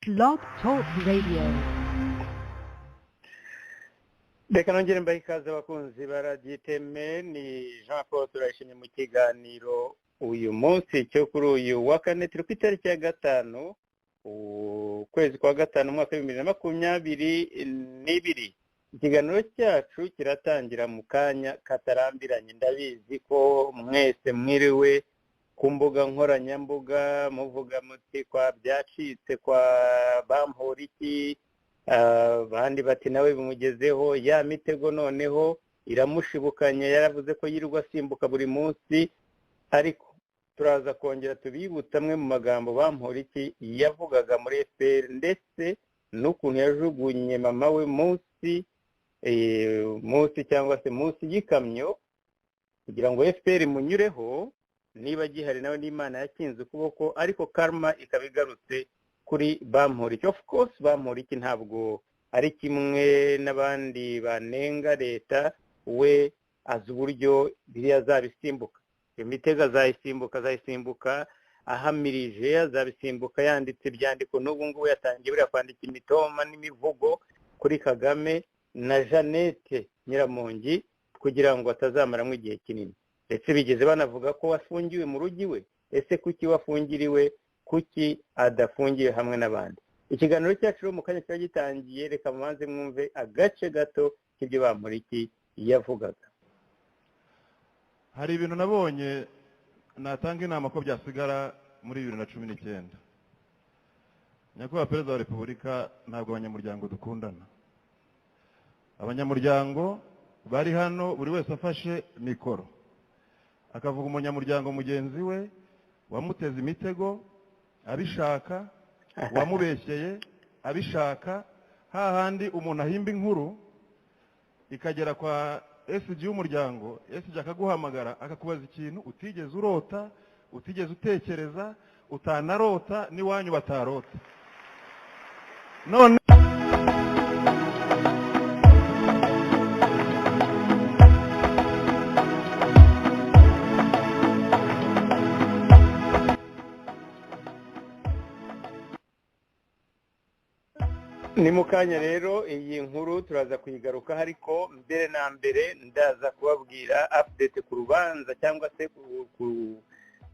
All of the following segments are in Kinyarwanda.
Blog Talk Radio. Reka nongere mbahe ikaze abakunzi ba Radiyo Iteme. Ni Jean Paul Turayishimye mu kiganiro uyu munsi cyo kuri uyu wa kane, turi ku itariki ya 5 ukwezi kwa 5 umwaka 2022. Ikiganiro cyacu kiratangira mu kanya katarambiranye. Ndabizi ko mwese mwiriwe ku mbuga nkoranyambuga muvuga muti kwa byacitse kwa Bamporiki, abandi bati nawe bimugezeho, ya mitego noneho iramushibukanye, yaravuze ko yirirwa asimbuka buri munsi. Ariko turaza kongera tubibutsa amwe mu magambo Bamporiki yavugaga muri FPR, ndetse n'ukuntu yajugunye mama we munsi cyangwa se munsi y'ikamyo kugira ngo FPR imunyureho, niba gihari nawe n'Imana yakinze ukuboko, ariko karma ikaba igarutse kuri Bamporiki. Of course Bamporiki ntabwo ari kimwe n'abandi banenga leta, we azi uburyo biriya azabisimbuka, imitego azayisimbuka ahamirije, azabisimbuka yanditse ibyandiko. N'ubu ngubu yatangiye buriya kwandika imitoma n'imivugo kuri Kagame na Jeannette Nyiramongi kugira ngo atazamaramo igihe kinini. Ndetse bigeze banavuga ko wafungiwe mu rugi we. Ese kuki wafungiriwe? Kuki adafungiwe hamwe n'abandi? Ikiganiro cyacu rero mu kanya kiba gitangiye, reka mubanze mwumve agace gato k'ibyo Bamporiki yavugaga. Hari ibintu nabonye natanga inama ko byasigara muri 2019. Nyakubahwa Perezida wa Repubulika, ntabwo abanyamuryango dukundana. Abanyamuryango bari hano buri wese afashe mikoro akavuga umunyamuryango mugenzi we wamuteze imitego abishaka, wamubeshyeye abishaka, hahandi umuntu ahimba inkuru ikagera kwa SG w'umuryango, SG akaguhamagara akakubaza ikintu utigeze urota, utigeze utekereza, utanarota n'iwanyu batarota. None ni mu kanya rero iyi nkuru turaza kuyigaruka, ariko mbere na mbere ndaza kubabwira update ku rubanza cyangwa se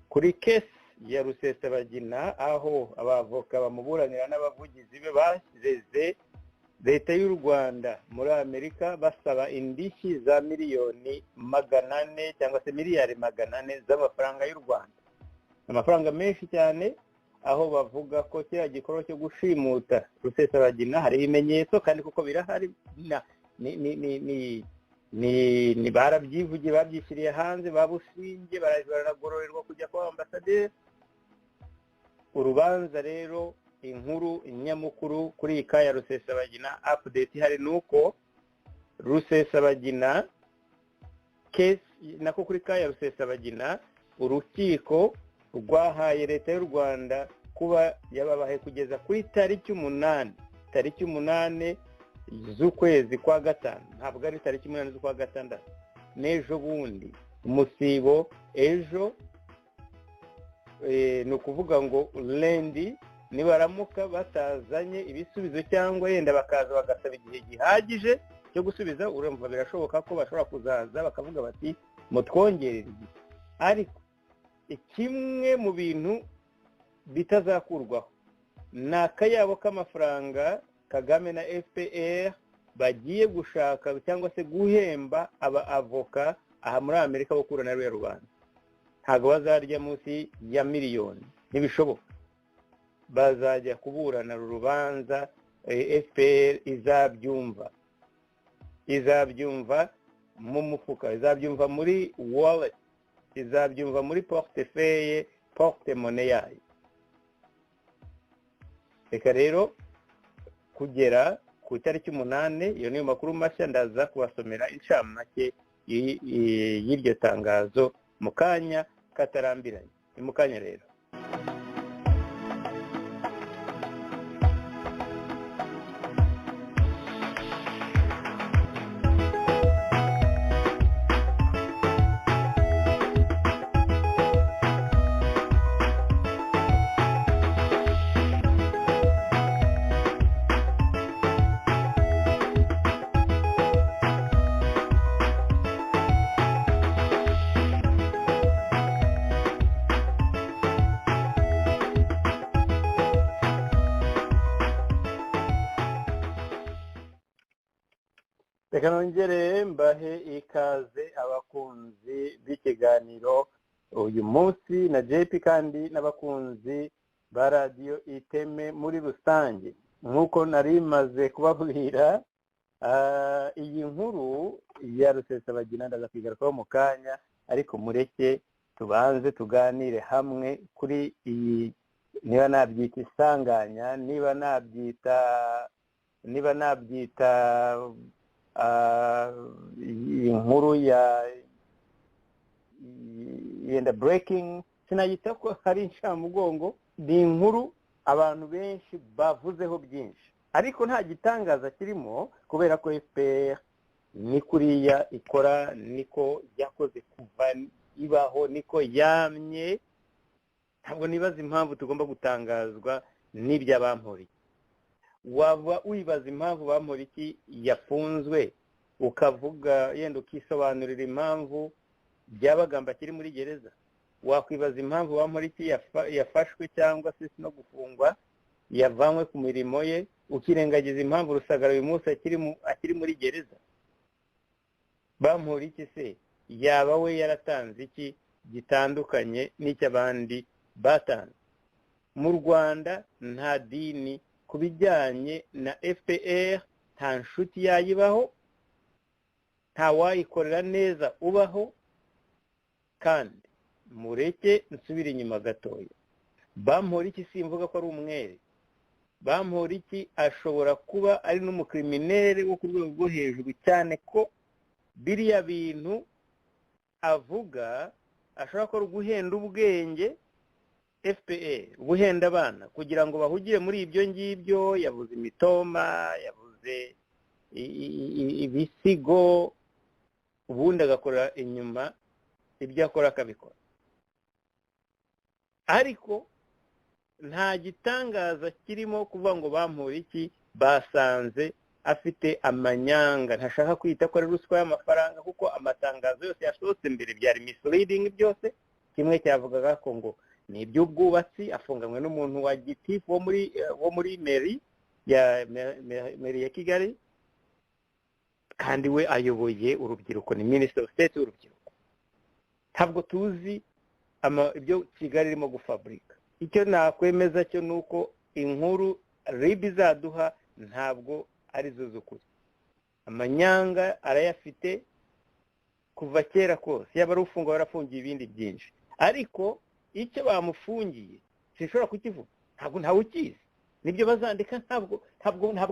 kuri case ya Rusesabagina, aho abavoka bamuburanira n'abavugizi be bareze leta y'u Rwanda muri Amerika basaba indishyi za miliyoni 400 cyangwa se miliyari 400 z'amafaranga y'u Rwanda, amafaranga menshi cyane, aho bavuga ko kiriya gikorwa cyo gushimuta Rusesabagina hari ibimenyetso kandi kuko birahari, ni barabyivugiye, babyishyiriye hanze, babushinge, baranagororerwa kujya kwa ambasaderi. Urubanza rero, inkuru nyamukuru kuri iyi kaya Rusesabagina, update ihari nuko Rusesabagina case nako kuri kaya Rusesabagina, urukiko rwahaye leta y'u Rwanda kuba yababahe kugeza kuri tariki 8, tariki 8 z'ukwezi kwa 5, ntabwo ari tariki 8 z'ukwa 6, n'ejo bundi umusibo ejo, ni ukuvuga ngo lendi nibaramuka batazanye ibisubizo cyangwa yenda bakaza bagasaba igihe gihagije cyo gusubiza, urumva birashoboka ko bashobora kuzaza bakavuga bati mutwongerere igihe. Ariko kimwe mu bintu bitazakurwaho ni akayabo k'amafaranga Kagame na FPR bagiye gushaka cyangwa se guhemba aba avoka aha muri Amerika bo kurana ruriya rubanza. Ntabwo bazarya munsi ya miliyoni, ntibishoboka. Bazajya kuburana rubanza, FPR izabyumva mu mufuka, izabyumva muri wallet, izabyumva muri portefeuille, porte-monnaie yayo. Reka rero kugera ku itariki 8, iyo niyo makuru mashya, ndaza kubasomera inshamake y'iryo tangazo mu kanya katarambiranye. Ni mu kanya rero. Reka nongere mbahe ikaze abakunzi b'ikiganiro uyu munsi na JP kandi n'abakunzi ba radiyo Iteme muri rusange. Nk'uko nari maze kubabwira, iyi nkuru ya Rusesabagina ndaza kuyigarukaho mu kanya, ariko mureke tubanze tuganire hamwe kuri iyi, niba nabyita isanganya, niba nabyita inkuru ya yenda breaking, sinayita ko hari incamugongo. Ni inkuru abantu benshi bavuzeho byinshi, ariko nta gitangaza kirimo kubera ko FPR ni kuriya ikora, niko yakoze kuva ibaho, niko yamye. Ntabwo nibaza impamvu tugomba gutangazwa n'ibya Bamporiki. Waba wibaza impamvu Bamporiki yafunzwe, ukavuga yenda ukisobanurira impamvu Byabagamba akiri muri gereza. Wakwibaza impamvu Bamporiki yafashwe cyangwa se no gufungwa, yavanywe ku mirimo ye, ukirengagiza impamvu Rusagara uyu munsi akiri muri gereza. Bamporiki se yaba we yaratanze iki gitandukanye n'icy'abandi batanze? Mu Rwanda nta dini ku bijyanye na FPR, nta nshuti yayibaho, nta wayikorera neza ubaho. Kandi mureke nsubire inyuma gatoya, Bamporiki simvuga ko ari umwere. Bamporiki ashobora kuba ari n'umukriminere wo ku rwego rwo hejuru cyane, ko biriya bintu avuga ashobora ko guhenda ubwenge FPR, guhenda abana kugira ngo bahugire muri ibyo ngibyo. Yavuze imitoma, yavuze ibisigo, ubundi agakora inyuma ibyo akora akabikora. Ariko nta gitangaza kirimo kuvuga ngo Bamporiki basanze afite amanyanga. Ntashaka kwita ko ari ruswa y'amafaranga, kuko amatangazo yose yasohotse mbere byari misleading byose. Kimwe cyavugaga ko ngo ni iby'ubwubatsi, afunganywe n'umuntu wa gitifu wo muri meri ya Kigali, kandi we ayoboye urubyiruko, ni Minister of State w'urubyiruko. Ntabwo tuzi ibyo Kigali irimo gufabrika. Icyo nakwemeza cyo nuko inkuru RIB izaduha ntabwo ari zo z'ukuri. Amanyanga arayafite kuva kera kose, yaba ari ufungwa yarafungiye ibindi byinshi, ariko icyo bamufungiye sinshobora kukivuga, ntabwo ntawe ukizi, nibyo bazandika ntabwo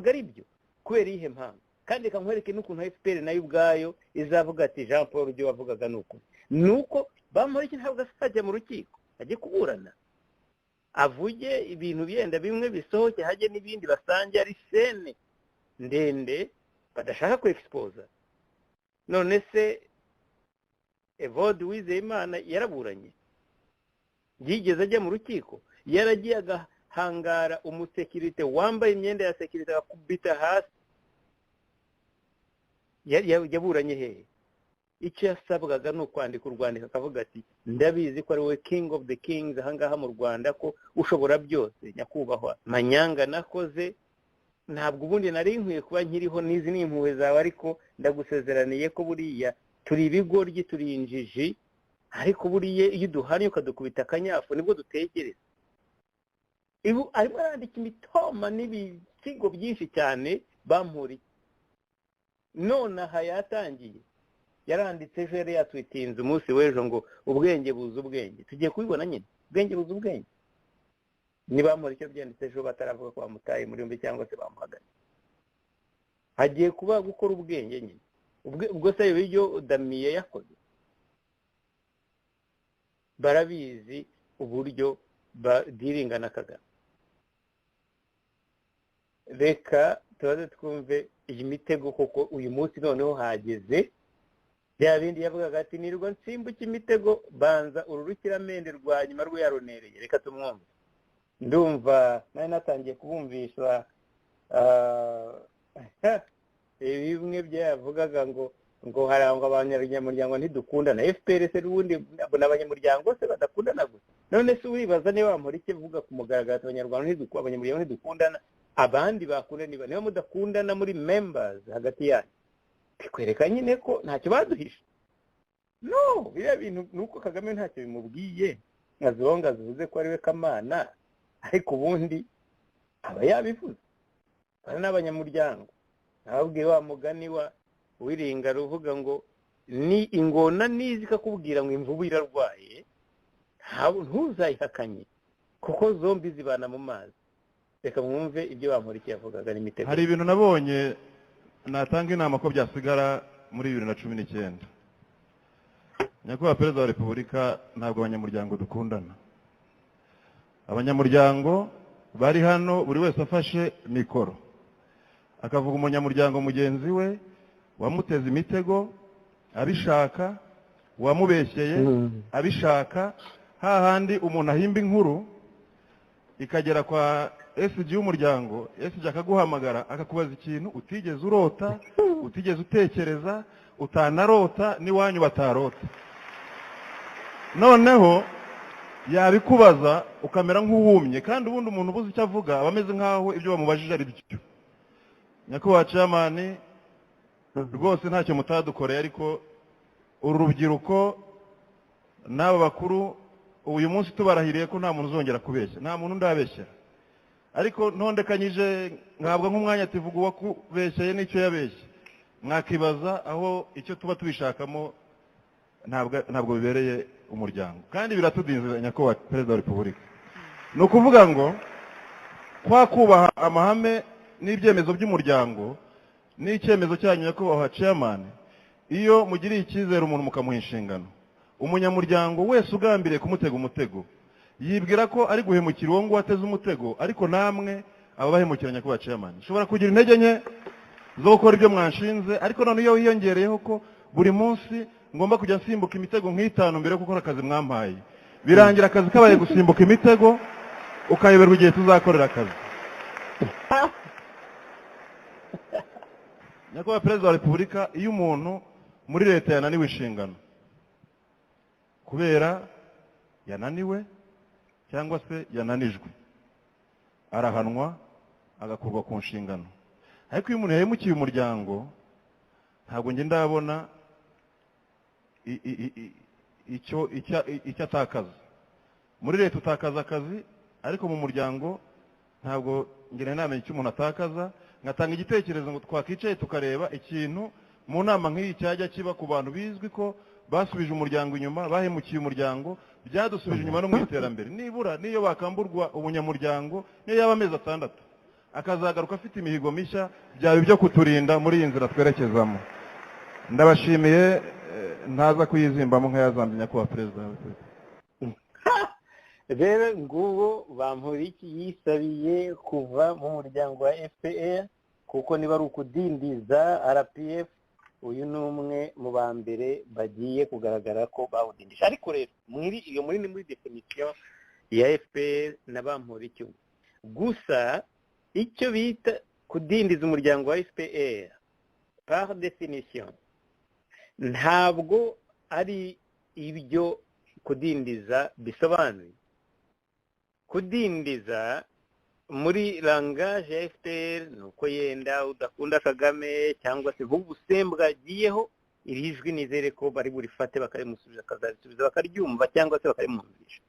ari byo. Kubera iyihe mpamvu? Kandi reka nkwereke n'ukuntu FPR nayo ubwayo izavuga ati Jean Paul ibyo wavugaga ni ukuri. Nuko Bamporiki ntabwo azajya mu rukiko ajye kuburana, avuge ibintu byenda bimwe bisohoke, hajye n'ibindi basange ari sene ndende badashaka ku expose. None se Evode Uwizeyimana yaraburanye, yigeze ajya mu rukiko? Yaragiye agahangara umusekirite wambaye imyenda ya sekirite akubita hasi. Yaburanye hehe? Icyo yasabwaga ni ukwandika urwandiko akavuga ati ndabizi ko ari wowe king of the kings ahangaha mu Rwanda, ko ushobora byose nyakubahwa. Manyanga nakoze ntabwo ubundi nari nkwiye kuba nkiriho, n'izi ni impuhwe zawe, ariko ndagusezeraniye ko buriya turi ibigoryi, turi injiji, ariko buriya iyo uduhanye ukadukubita akanyafu nibwo dutekereza. Ibu arimo arandika imitoma n'ibisigo byinshi cyane Bamporiki. None aha yatangiye, yaranditse ejo yari yatwitinze umunsi w'ejo ngo ubwenge buza ubwenge. Tugiye kubibona nyine, ubwenge buza ubwenge. Niba Bamporiki byanditse ejo bataravuga ko bamutaye muri yombi cyangwa se bamuhagaritse, hagiye kuba gukora ubwenge nyine. Ubwo se ibyo Damiye yakoze barabizi uburyo badiringa na Kagame. Reka tubaze twumve iyi mitego, koko uyu munsi noneho hageze bya bindi yavugaga ati nirwo nsimbuka imitego, banza uru rukiramende rwa nyuma rwe yaronereye. Reka tumwumve. Ndumva nari natangiye kubumvisha bimwe byavugaga ngo harangwa abanyamuryango ntidukundana. FPR se n'ubundi n'abanyamuryango se badakundana gusa? None se uribaza niba Bamporiki avuga ku mugaragaro abanyarwanda abanyamuryango ntidukundana, abandi bakundana niba mudakundana muri members hagati yanyu, Bikwereka nyine ko ntacyo baduhishe. No, biriya bintu ni uko Kagame ntacyo bimubwiye, nkazonga zivuze ko ari we Kamana, ariko ubundi aba yabivuze. Bana n'abanyamuryango nababwiye wa mugani wa Wiringa ruvuga ngo ni ingona nizi ikakubwira ngo imvubu irarwaye, ntuzayihakanye kuko zombi zibana mu mazi. Reka mwumve ibyo Bamporiki yavugaga n'imitego. Hari ibintu nabonye natanga inama ko byasigara muri 2019. Nyakubahwa Perezida wa Repubulika, ntabwo abanyamuryango dukundana. Abanyamuryango bari hano buri wese afashe mikoro akavuga umunyamuryango mugenzi we wamuteze imitego abishaka, wamubeshyeye abishaka. Hahandi umuntu ahimba inkuru ikagera kwa SG w'umuryango, SG akaguhamagara akakubaza ikintu utigeze urota, utigeze utekereza, utanarota n'iwanyu batarota. Noneho yabikubaza ukamera nk'uwumye, kandi ubundi umuntu ubuze icyo avuga aba ameze nk'aho ibyo bamubajije ari byo. Nyakubahwa Chairman, rwose ntacyo mutadukoreye, ariko uru rubyiruko n'aba bakuru uyu munsi tubarahiriye ko nta muntu uzongera kubeshya, nta muntu ndabeshyera. Ariko ntondekanyije ntabwo nk'umwanya tuvuga uwakubeshyeye n'icyo yabeshye, mwakibaza aho icyo tuba tubishakamo ntabwo bibereye umuryango, kandi biratudinze. Nyakubahwa Perezida wa Repubulika, ni ukuvuga ngo kwa kubaha amahame n'ibyemezo by'umuryango n'icyemezo cyanyu nyakubahwa Chairman, iyo mugiriye icyizere umuntu mukamuha inshingano, umunyamuryango wese ugambiriye kumutega umutego yibwira ko ari guhemukira uwo nguwo ateze umutego, ariko namwe ababahemukira nyakubahwa Chairman. Nshobora kugira intege nke zo gukora ibyo mwanshinze, ariko none iyo wiyongereyeho ko buri munsi ngomba kujya nsimbuka imitego nk'itanu mbere yo gukora akazi mwampaye, birangira akazi kabaye gusimbuka imitego, ukayoberwa igihe tuzakorera akazi. Nyakubahwa Perezida wa Repubulika, iyo umuntu muri leta yananiwe inshingano kubera yananiwe cyangwa se yananijwe, arahanwa agakurwa ku nshingano. Ariko iyo umuntu yahemukiye umuryango, ntabwo njye ndabona icyo atakaza. Muri leta utakaza akazi, ariko mu muryango ntabwo ngira inama icyo umuntu atakaza. Ngatanga igitekerezo ngo twakicaye tukareba ikintu mu nama nk'iyi cyajya kiba ku bantu bizwi ko basubije umuryango inyuma, bahemukiye umuryango, byadusubije inyuma no mu iterambere. Nibura niyo bakamburwa ubunyamuryango, niyo yaba amezi 6 akazagaruka afite imihigo mishya, byaba ibyo kuturinda muri iyi nzira twerekezamo. Ndabashimiye, ntaza kuyizimbamo nk'ayazambye nyakubahwa Perezida. Rero nguwo Bamporiki yisabiye kuva mu muryango wa FPR, kuko niba ari ukudindiza RPF, uyu ni umwe mu ba mbere bagiye kugaragara ko bawudindije. Ariko rero muri iyo muri definition ya FPR na Bamporiki, gusa icyo bita kudindiza umuryango wa FPR par definition ntabwo ari ibyo kudindiza bisobanuye. Kudindiza muri langage ya FPR ni uko yenda udakunda Kagame cyangwa se ubusembwa agiyeho, iri jwi nizere ko bari burifate bakarimusubiza, akazarisubiza bakaryumva cyangwa se bakarimwumvisha,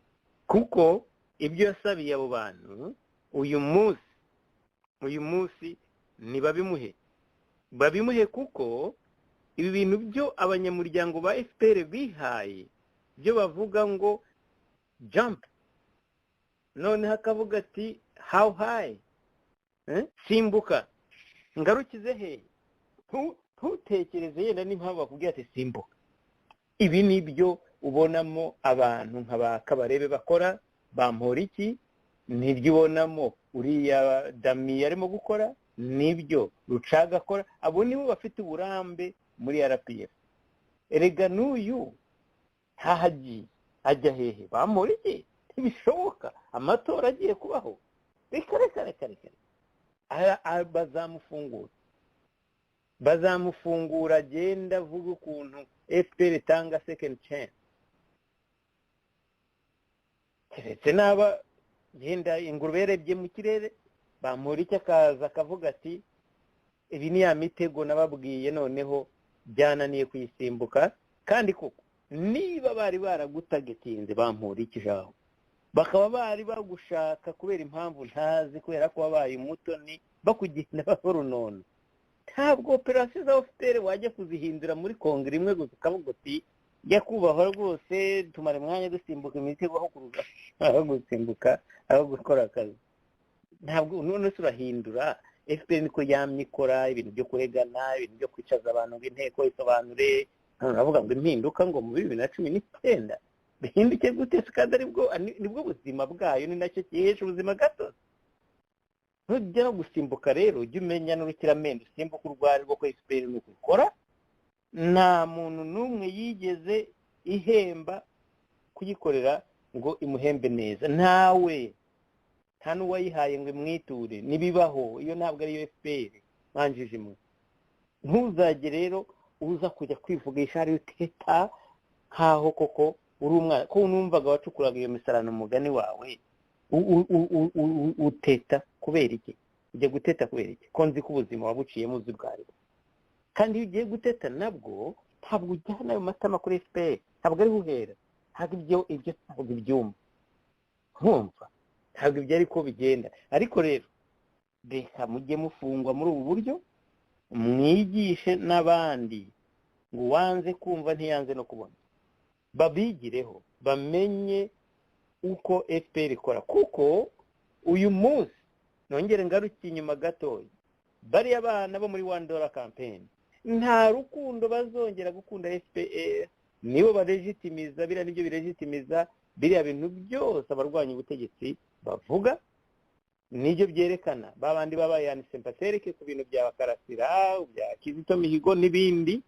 kuko ibyo yasabiye abo bantu uyu munsi ntibabimuhe, babimuhe, kuko ibi bintu byo abanyamuryango ba FPR bihaye byo bavuga ngo jump, noneho akavuga ati how high, simbuka ngarukize he, ntutekereze yenda n'impamvu bakubwira ati simbuka. Ibi nibyo ubonamo abantu nka ba Kabarebe bakora, Bamporiki nibyo ubonamo uriya Dami arimo gukora, nibyo Rucaga akora. Abo nibo bafite uburambe muri RPF. Erega n'uyu ntahagiye ajya hehe? Bamporiki ntibishoboka, amatora agiye kubaho, reka reka reka reka, bazamufungura agenda avuga ukuntu FPR itanga second chance, keretse naba genda ingurube yarebye mu kirere, Bamporiki akaza akavuga ati ibi ni ya mitego nababwiye, noneho Byananiye kuyisimbuka. Kandi koko niba bari baragutagetinze Bamporiki jaho, bakaba bari bagushaka kubera impamvu ntazi, kubera ko wabaye umutoni bakugenda barunono, ntabwo operasiyo za FPR wajya kuzihindura muri kongere imwe gusa ukavuga uti nyakubahwa rwose tumara umwanya dusimbuka imitego aho gusimbuka aho gukora akazi. Ntabwo none se urahindura. FPR niko yamye ikora ibintu byo kuregana, ibintu byo kwicaza abantu ngo inteko isobanure. Uravuga ngo impinduka ngo mu 2019 bihinduke gute se kandi aribwo nibwo buzima bwayo, ni nacyo gihesha ubuzima gatozi. Nujya gusimbuka rero ujye umenya n'urukiramende usimbuka urwo ari rwo, ko FPR ni uko ikora. Nta muntu n'umwe yigeze ihemba kuyikorera ngo imuhembe neza, ntawe, nta n'uwayihaye ngo imwiture, ntibibaho. Iyo ntabwo ariyo FPR mwanjije imwe. Ntuzajye rero uza kujya kwivugisha hariya uteta nkaho koko uri umwana, ko numvaga wacukuraga iyo misarano umugani wawe, uteta kubera iki? Ujya guteta kubera iki? Ko nzi ko ubuzima wabuciyemo uzi bwawe. Kandi iyo ugiye guteta nabwo ntabwo ujyana ayo matama kuri FPR, ntabwo ari guhera, ntabwo ibyo ntabwo ibyumva, nkumva ntabwo ibyo ariko bigenda. Ariko rero reka mujye mufungwa muri ubu buryo, mwigishe n'abandi ngo uwanze kumva ntiyanze no kubona, babigireho bamenye uko FPR ikora. Kuko uyu munsi nongere ngaruke inyuma gatoya, bariya bana bo muri $1 campaign nta rukundo bazongera gukunda FPR. Nibo balegitimiza biriya, nibyo bilegitimiza biriya bintu byose abarwanya ubutegetsi bavuga, nibyo byerekana babandi babaye antisympathetic ku bintu bya Karasira, bya Kizito Mihigo n'ibindi.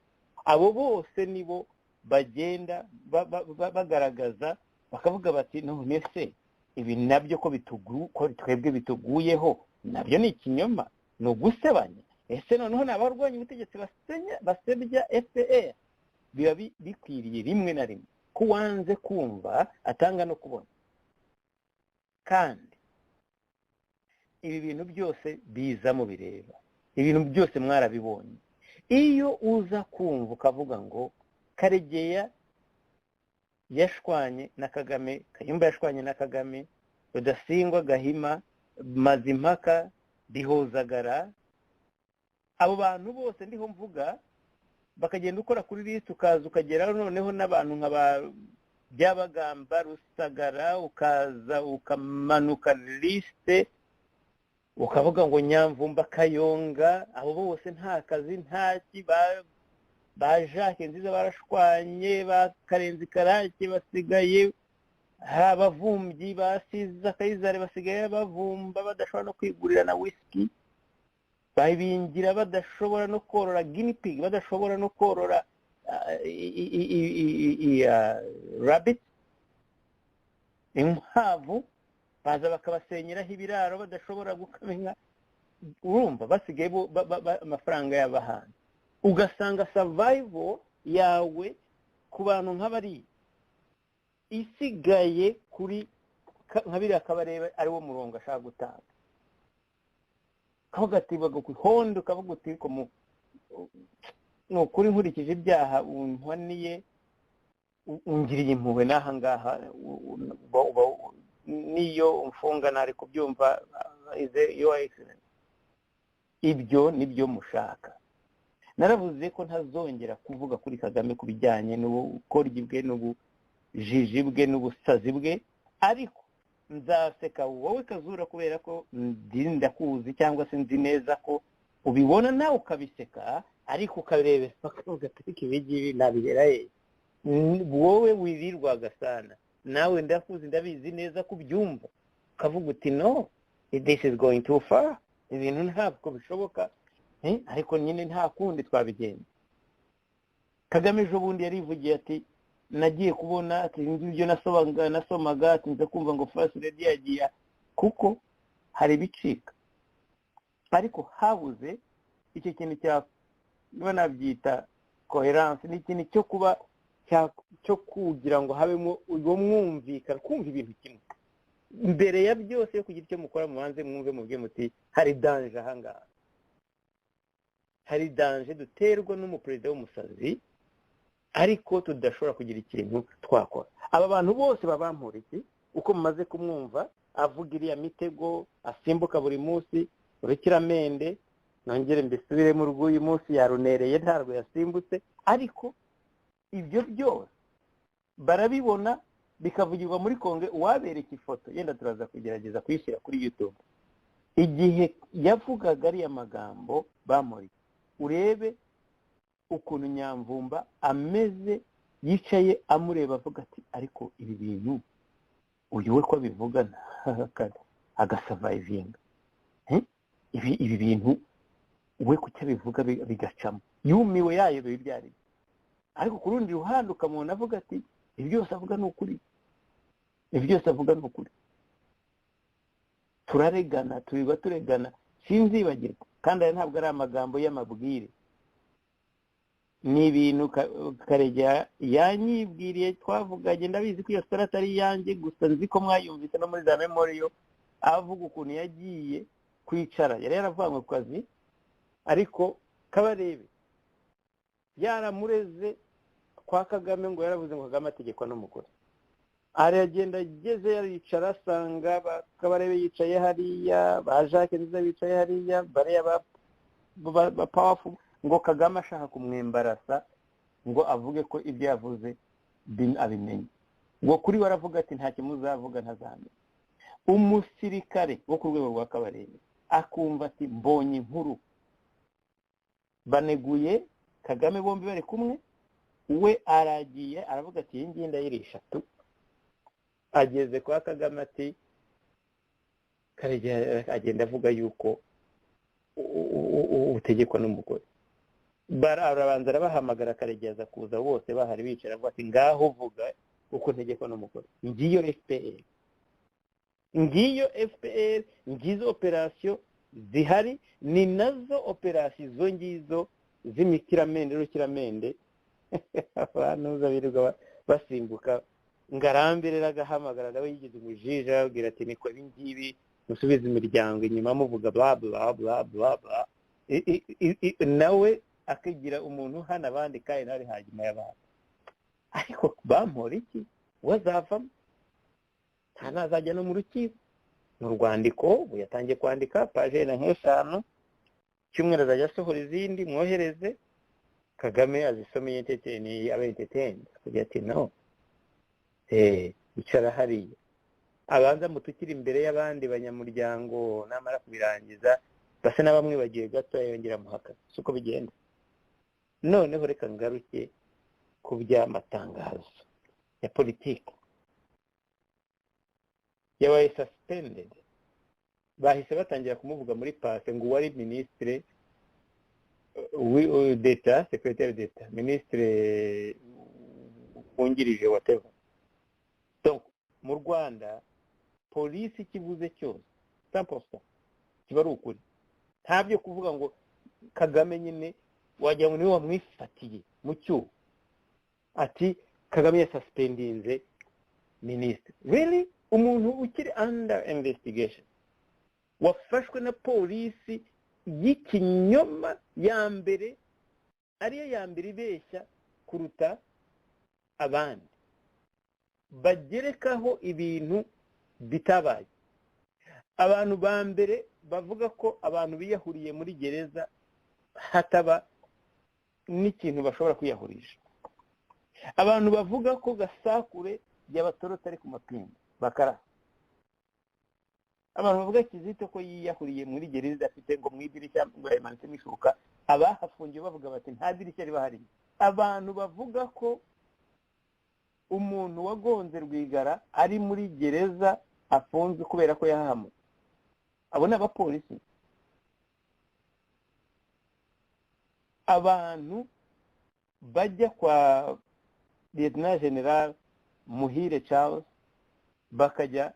Abo bose nibo bagenda bagaragaza bakavuga bati none se ibi nabyo ko ko twebwe bituguyeho, nabyo ni ikinyoma, ni ugusebanya. Ese noneho ni abarwanya ubutegetsi basebya FPR? Biba bikwiriye rimwe na rimwe ko uwanze kumva atanga no kubona. Kandi ibi bintu byose biza mu bireba, ibintu byose mwarabibonye. Iyo uza kumva ukavuga ngo Karegeya yashwanye na Kagame, Kayumba yashwanye na Kagame, Rudasingwa, Gahima, Mazimpaka, Bihozagara, abo bantu bose ndiho mvuga, bakagenda ukora kuri list ukaza ukageraho noneho n'abantu nka ba Byabagamba, Rusagara, ukaza ukamanuka liste ukavuga ngo Nyamvumba, Kayonga, abo bose nta kazi ntaki, ba Jacques Nziza barashwanye, ba Karenzi Karake basigaye hari abavumbyi, basize Kayizari basigaye bavumba badashobora no kwigurira na whisky, babingira badashobora no korora guinea pig, badashobora no korora rabbit, inkwavu, baza bakabasenyeraho ibiraro badashobora gukama inka. Urumva basigaye amafaranga y'abahanga. Ugasanga survival yawe ku bantu nk'abari isigaye kuri nka biriya Kabarebe ari wo murongo ashaka gutanga, kavuga ati baguhonda, ukavuga uti ni ukuri nkurikije ibyaha umpaniye ungiriye impuhwe n'aha ngaha, niyo umfunga ntari kubyumva, your excellence. Ibyo nibyo mushaka. Naravuze ko ntazongera kuvuga kuri Kagame ku bijyanye n'ubukoryi bwe n'ubujiji bwe n'ubusazi bwe, ariko nzaseka wowe Kazura kubera ko ndakuzi cyangwa se nzi neza ko ubibona nawe ukabiseka, ariko ukareba bakavuga ati ibi ngibi nabihera he? Wowe wirirwa Gasana nawe ndakuzi ndabizi neza ko ubyumva, ukavuga uti no, this is going too far, ibintu ntabwo bishoboka, ariko nyine nta kundi twabigenza. Kagame ejo bundi yarivugiye ati nagiye kubona ati ibyo nasomaga ati nza kumva ngo First Lady yagiye, kuko hari ibicika, ariko habuze icyo kintu cya niba nabyita coherence, ni ikintu cyo kuba cyo kugira ngo habemo uwo mwumvikana, kumva ibintu kimwe mbere ya byose. Yo kugira icyo mukora mubanze mwumve mubwe muti hari danger aha ngaha, Hari danger duterwa n'umuperezida w'umusazi, ariko tudashobora kugira ikintu twakora. Aba bantu bose babampura iki, uko mumaze kumwumva avuga iriya mitego asimbuka buri munsi urukiramende, nongere mbisubiremo rw'uyu munsi yarunereye ntabwo yasimbutse, ariko ibyo byose barabibona bikavugirwa muri Kongre. Uwabereka ifoto yenda turaza kugerageza kuyishyira kuri YouTube, igihe yavugaga ariya magambo bamuri, urebe ukuntu Nyamvumba ameze yicaye amureba avuga ati ariko ibi bintu uyu we ko abivuga agasavayivinga, ibi bintu we kuki abivuga bigacamo, yumiwe yayobewe ibyo ari byo. Ariko ku rundi ruhande ukamubona avuga ati ibi byose avuga ni ukuri, ibi byose avuga ni ukuri, turaregana, tubiba turegana. Sinzibagirwa, kandi aya ntabwo ari amagambo y'amabwire, ni ibintu Karegeya yanyibwiriye twavuganye. Ndabizi ko iyo story atari iyanjye gusa, nzi ko mwayumvise no muri za memorial, avuga ukuntu yagiye kwicara, yari yaravanywe ku kazi, ariko Kabarebe yaramureze kwa Kagame ngo yaravuze ngo Kagame ategekwa n'umugore. Aragenda ageze yaricara asanga Kabarebe yicaye hariya, ba Jacques Nziza bicaye hariya, bariya ba powerful, ngo Kagame ashaka kumwembarasa ngo avuge ko ibyo yavuze abimenye. Ngo kuri we aravuga ati ntacyo muzavuga ntazamenya. Umusirikare wo ku rwego rwa Kabarebe akumva ati mbonye inkuru, baneguye Kagame bombi bari kumwe, we aragiye aravuga ati iyi ngiyi ndayirisha tu. Ageze kwa Kagame ati Karegeya agenda avuga yuko utegekwa n'umugore. Arabanza arabahamagara, Karegeya aza kuza bose bahari bicara, avuga ati ngaho vuga uko ntegekwa n'umugore. Ngiyo FPR, ngiyo FPR, ngizo operasiyo zihari, ni nazo operasiyo izo ngizo z'imikiramende n'urukiramende abantu birirwa basimbuka. Ngarambe rero agahamagara nawe yigize umujija, ababwira ati niko ibi ngibi musubize imiryango inyuma muvuga bla bla bla bla bla, nawe akigira umuntu hano abandi kandi nawe hanyuma y'abantu. Ariko bampora iki, wazavamo nta nazajya no mu rukiko. Mu rwandiko ubu yatangiye kwandika paje na nk'eshanu, cyumweru azajya asohora izindi, mwohereze Kagame azisomeye entertain, abe entertain, akagira ati no icara hariya, abanza mutukire imbere y'abandi banyamuryango, namara kubirangiza basa n'abamwibagiwe gato yongera amuhaka. Siko bigenda. Noneho reka ngaruke ku by'amatangazo ya politiki yabaye suspended. Bahise batangira kumuvuga muri pase ngo uwari ministre d'État, secrétaire d'État, ministre wungirije, whatever. Donc mu Rwanda polisi ikivuze cyose 100% kiba ari ukuri, nta byo kuvuga ngo Kagame nyine wagira ngo niwe wamwifatiye mu cyuho, ati Kagame yasuspendinze ministre. Really, umuntu ukiri under investigation wafashwe na polisi y'ikinyoma ya mbere, ariyo ya mbere ibeshya kuruta abandi, bagerekaho ibintu bitabaye. Abantu ba mbere bavuga ko abantu biyahuriye muri gereza hataba n'ikintu bashobora kwiyahurisha. Abantu bavuga ko Gasakure yabatorotse ari ku mapingu bakarasa. Abantu bavuga Kizito ko yiyahuriye muri gereza afite ngo mu idirishya ngo yamanitsemo ishuka, abahafungiwe bavuga bati nta dirishya riba hari. Abantu bavuga ko umuntu wagonze Rwigara ari muri gereza afunzwe kubera ko yahahamutse, abo ni abapolisi. Abantu bajya kwa Lieutenant General Muhire Charles bakajya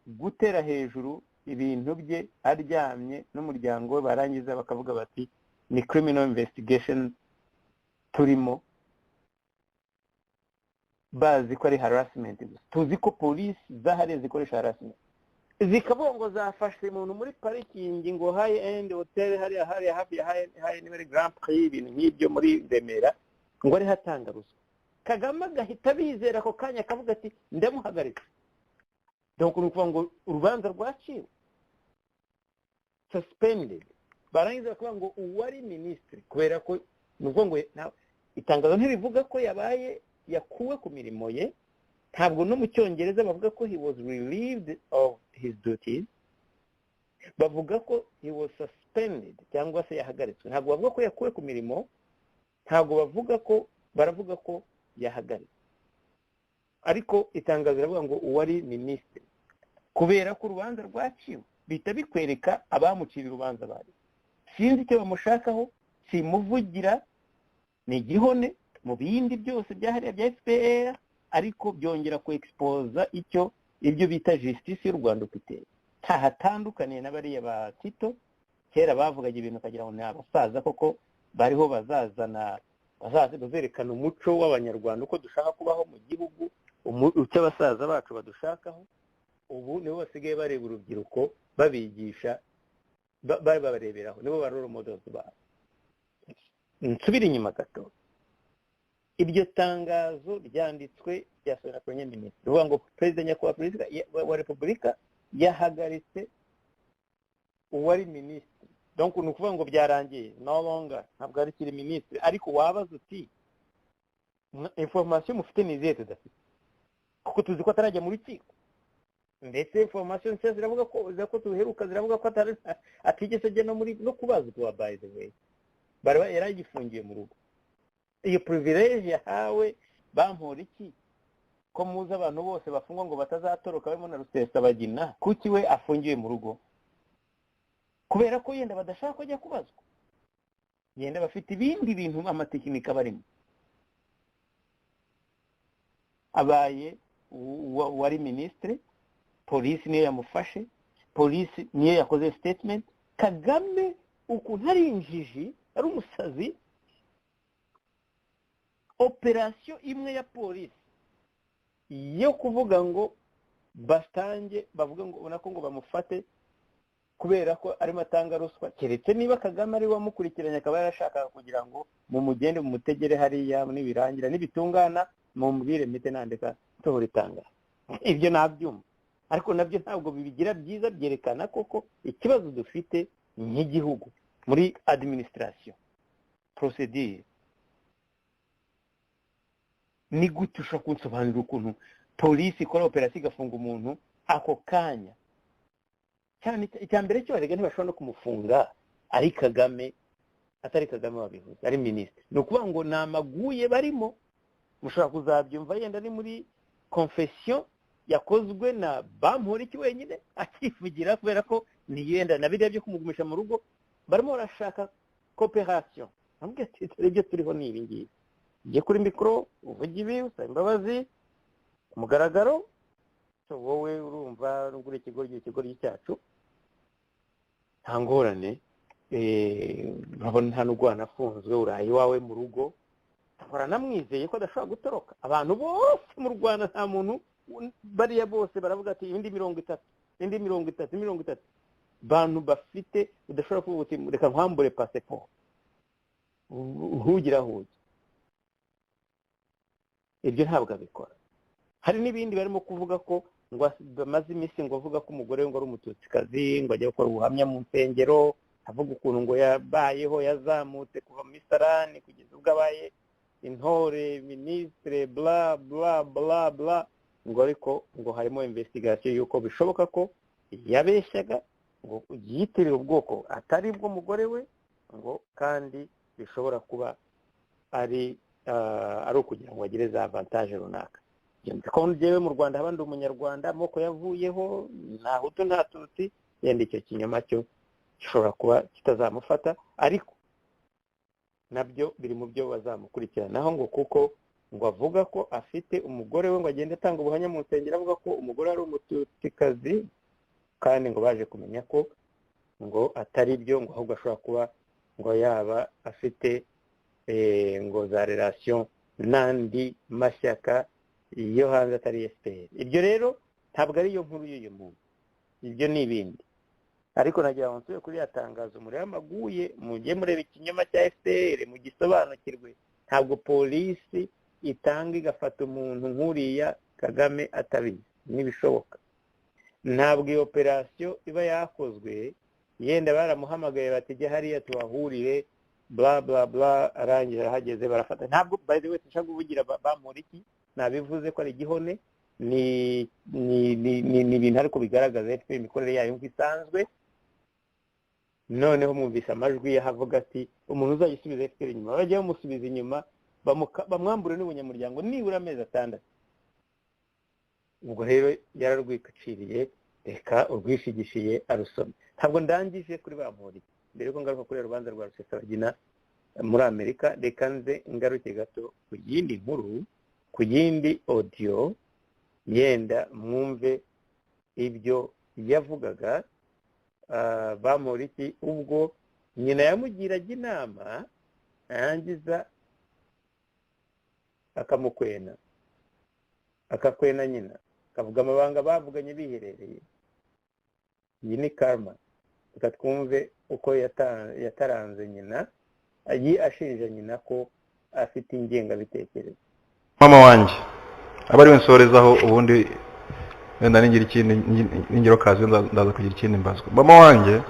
gutera hejuru ibintu bye aryamye n'umuryango we, barangiza bakavuga bati ni criminal investigation turimo, bazi ko ari harassment gusa. Tuzi ko polisi zahariye zikoresha harassment. Zikavuga ngo zafashe umuntu muri parikingi ngo High End Hotel, hariya hariya hafi ya High End muri Grand Prix, ibintu nk'ibyo muri Remera, ngo ariho atanga ruswa. Kagame agahita bizera ako kanya, akavuga ati: "Ndamuhagaritse." Donc ni ukuvuga ngo urubanza rwaciwe, suspended. Barangiza bakavuga ngo uwari minisitiri, kubera ko ni ukuvuga ngo itangazo ntirivuga ko yabaye yakuwe ku mirimo ye. Ntabwo no mu Cyongereza bavuga ko he was relieved of his duties, bavuga ko he was suspended cyangwa se yahagaritswe. Ntabwo bavuga ko yakuwe ku mirimo, ntabwo bavuga ko, baravuga ko yahagaritswe. Ariko itangazo riravuga ngo uwari minisitiri, kubera ko urubanza rwaciwe, bihita bikwereka abamucira urubanza bari. Sinzi icyo bamushakaho, simuvugira, ni igihone mu bindi byose byahariya bya FPR, ariko byongera ku exposa icyo ibyo bita justice y'u Rwanda uko iteye. Ntahatandukaniye na bariya ba Tito kera bavugaga ibintu ukagira ngo ni abasaza koko bariho. Bazazana, bazerekana umuco w'Abanyarwanda, uko dushaka kubaho mu gihugu, icyo abasaza bacu badushakaho. Ubu nibo basigaye bareba urubyiruko, babigisha, babareberaho, nibo ba role models babo. Nsubire inyuma gato. Iryo tangazo ryanditswe, ryasohowe na Premier Ministre, rivuga ngo Perezida, Nyakubahwa Perezida wa Repubulika yahagaritse uwari minisitiri. Donc ni ukuvuga ngo byarangiye, no longer, ntabwo ari kiri minisitiri. Ariko wabaza uti: "Information mufite ni izihe tudafite?" Kuko tuzi ko atarajya mu rukiko. Ndetse information nshya ziravuga ko, ko tuheruka, ziravuga ko atigeze ajya no muri no kubazwa. By the way, bari yari agifungiye mu rugo. Iyo privilege yahawe Bamporiki, ko muzi abantu bose bafungwa ngo batazatoroka, barimo na Rusesabagina, kuki we afungiwe mu rugo? Kubera ko yenda badashaka ko ajya kubazwa, yenda bafite ibindi bintu, amatekinika barimo. Abaye wari minisitiri, polisi niyo yamufashe, polisi niyo yakoze statement. Kagame ukuntu ari injiji, ari umusazi, operasiyo imwe ya polisi yo kuvuga ngo batange, bavuga ngo ubona ko ngo bamufate kubera ko arimo atanga ruswa, keretse niba Kagame ari we wamukurikiranye, akaba yarashakaga kugira ngo mumugende mumutegere hariya, nibirangira nibitungana mumbwire mpite nandika nsohora itangazo. Ibyo nabyumva, ariko nabyo ntabwo bibigira byiza. Byerekana koko ikibazo dufite nk'igihugu muri administration, procedure. Ni gute ushobora kunsobanurira ukuntu polisi ikora operasiyo igafunga umuntu ako kanya? Cyane icya mbere cyo, barega ntibashobora no kumufunga ari Kagame, atari Kagame wabivuze, ari minisitiri. Ni ukuvuga ngo ni amaguye barimo. Mushobora kuzabyumva yenda ari muri confession yakozwe na Bamporiki wenyine akivugira, kubera ko niyenda na biriya byo kumugumisha mu rugo, barimo barashaka coopération. Amubwira ati: "Dore ibyo turiho ni ibi ngibi, ujye kuri mikoro uvuge ibi, usaba imbabazi ku mugaragaro." So wowe urumva nubwo uri ikigoryi, ikigoryi cyacu, nta ngorane. Urabona nta nubwo wanafunzwe, uraye iwawe mu rugo. Baranamwizeye ko adashobora gutoroka. Abantu bose mu Rwanda, nta muntu, bariya bose baravuga ati indi 30, indi 30, 30 bantu bafite, udashobora kuvuga uti: "Reka nkwambure pasiporo ntugira aho ujya." Ibyo ntabwo abikora. Hari n'ibindi barimo kuvuga ko ngo bamaze iminsi ngo avuga ko umugore we ngo ari Umututsikazi, ngo ajya gukora ubuhamya mu nsengero, avuga ukuntu ngo yabayeho, yazamutse kuva mu misarani kugeza ubwo abaye intore, minisitire, bla bla bla bla, ngo ariko ngo harimo investigation y'uko bishoboka ko yabeshyaga, ngo yitirira ubwoko atari bw'umugore we, ngo kandi bishobora kuba ari ukugira ngo bagire za avantage runaka. Ko njyewe mu Rwanda haba ndi Umunyarwanda, amoko yavuyeho, nta Hutu nta Tutsi, yenda icyo kinyoma cyo gishobora kuba kitazamufata, ariko nabyo biri mu byo bazamukurikiranaho, ngo kuko ngo avuga ko afite umugore we, ngo agende atanga ubuhamya mu nsengero avuga ko umugore ari Umututsikazi, kandi ngo baje kumenya ko ngo atari byo, ngo ahubwo ashobora kuba ngo yaba afite ngo za relation n'andi mashyaka yo hanze atari FPR. Ibyo rero ntabwo ariyo nkuru y'uyu muntu. Ibyo ni ibindi. Ariko nagira ngo nsubire kuri ya tangazo murebe amaguye, mujye mureba ikinyoma cya FPR mugisobanukirwe. Ntabwo polisi itanga igafata umuntu nk'uriya Kagame atabizi, ntibishoboka. Ntabwo iyo operasiyo iba yakozwe, yenda baramuhamagaye bati jya hariya tuhahurire bla bla bla, arangije arahageze barafata. Ntabwo by the way dushaka kuvugira Bamporiki, nabivuze ko ari igihone, ni ibintu ariko bigaragaza FPR imikorere yayo nk'uko isanzwe. Noneho mwumvise amajwi yahavuga ati umuntu uzajya usubiza FPR inyuma, bajya bamusubiza inyuma bamwambure n'ubunyamuryango nibura amezi 6. Ubwo rero yararwikaciriye, reka urwishigishiye arusome. Ntabwo ndangije kuri Bamporiki, mbere ko ngaruka kuri rubanza rwa Rusesabagina muri Amerika, reka nze ngaruke gato ku yindi nkuru, ku yindi audio, yenda mwumve ibyo yavugaga Bamporiki ubwo nyina yamugiraga inama, arangiza akamukwena, akakwena nyina, akavuga amabanga bavuganye biherereye. Iyi ni karma. Reka twumve uko yataranze nyina, ashinja nyina ko afite ingengabitekerezo. Mama wanjye aba ariwe nsorezaho, ubundi wenda ningira ikindi ningira kazi ndaza kugira ikindi mbazwa. Mama wanjye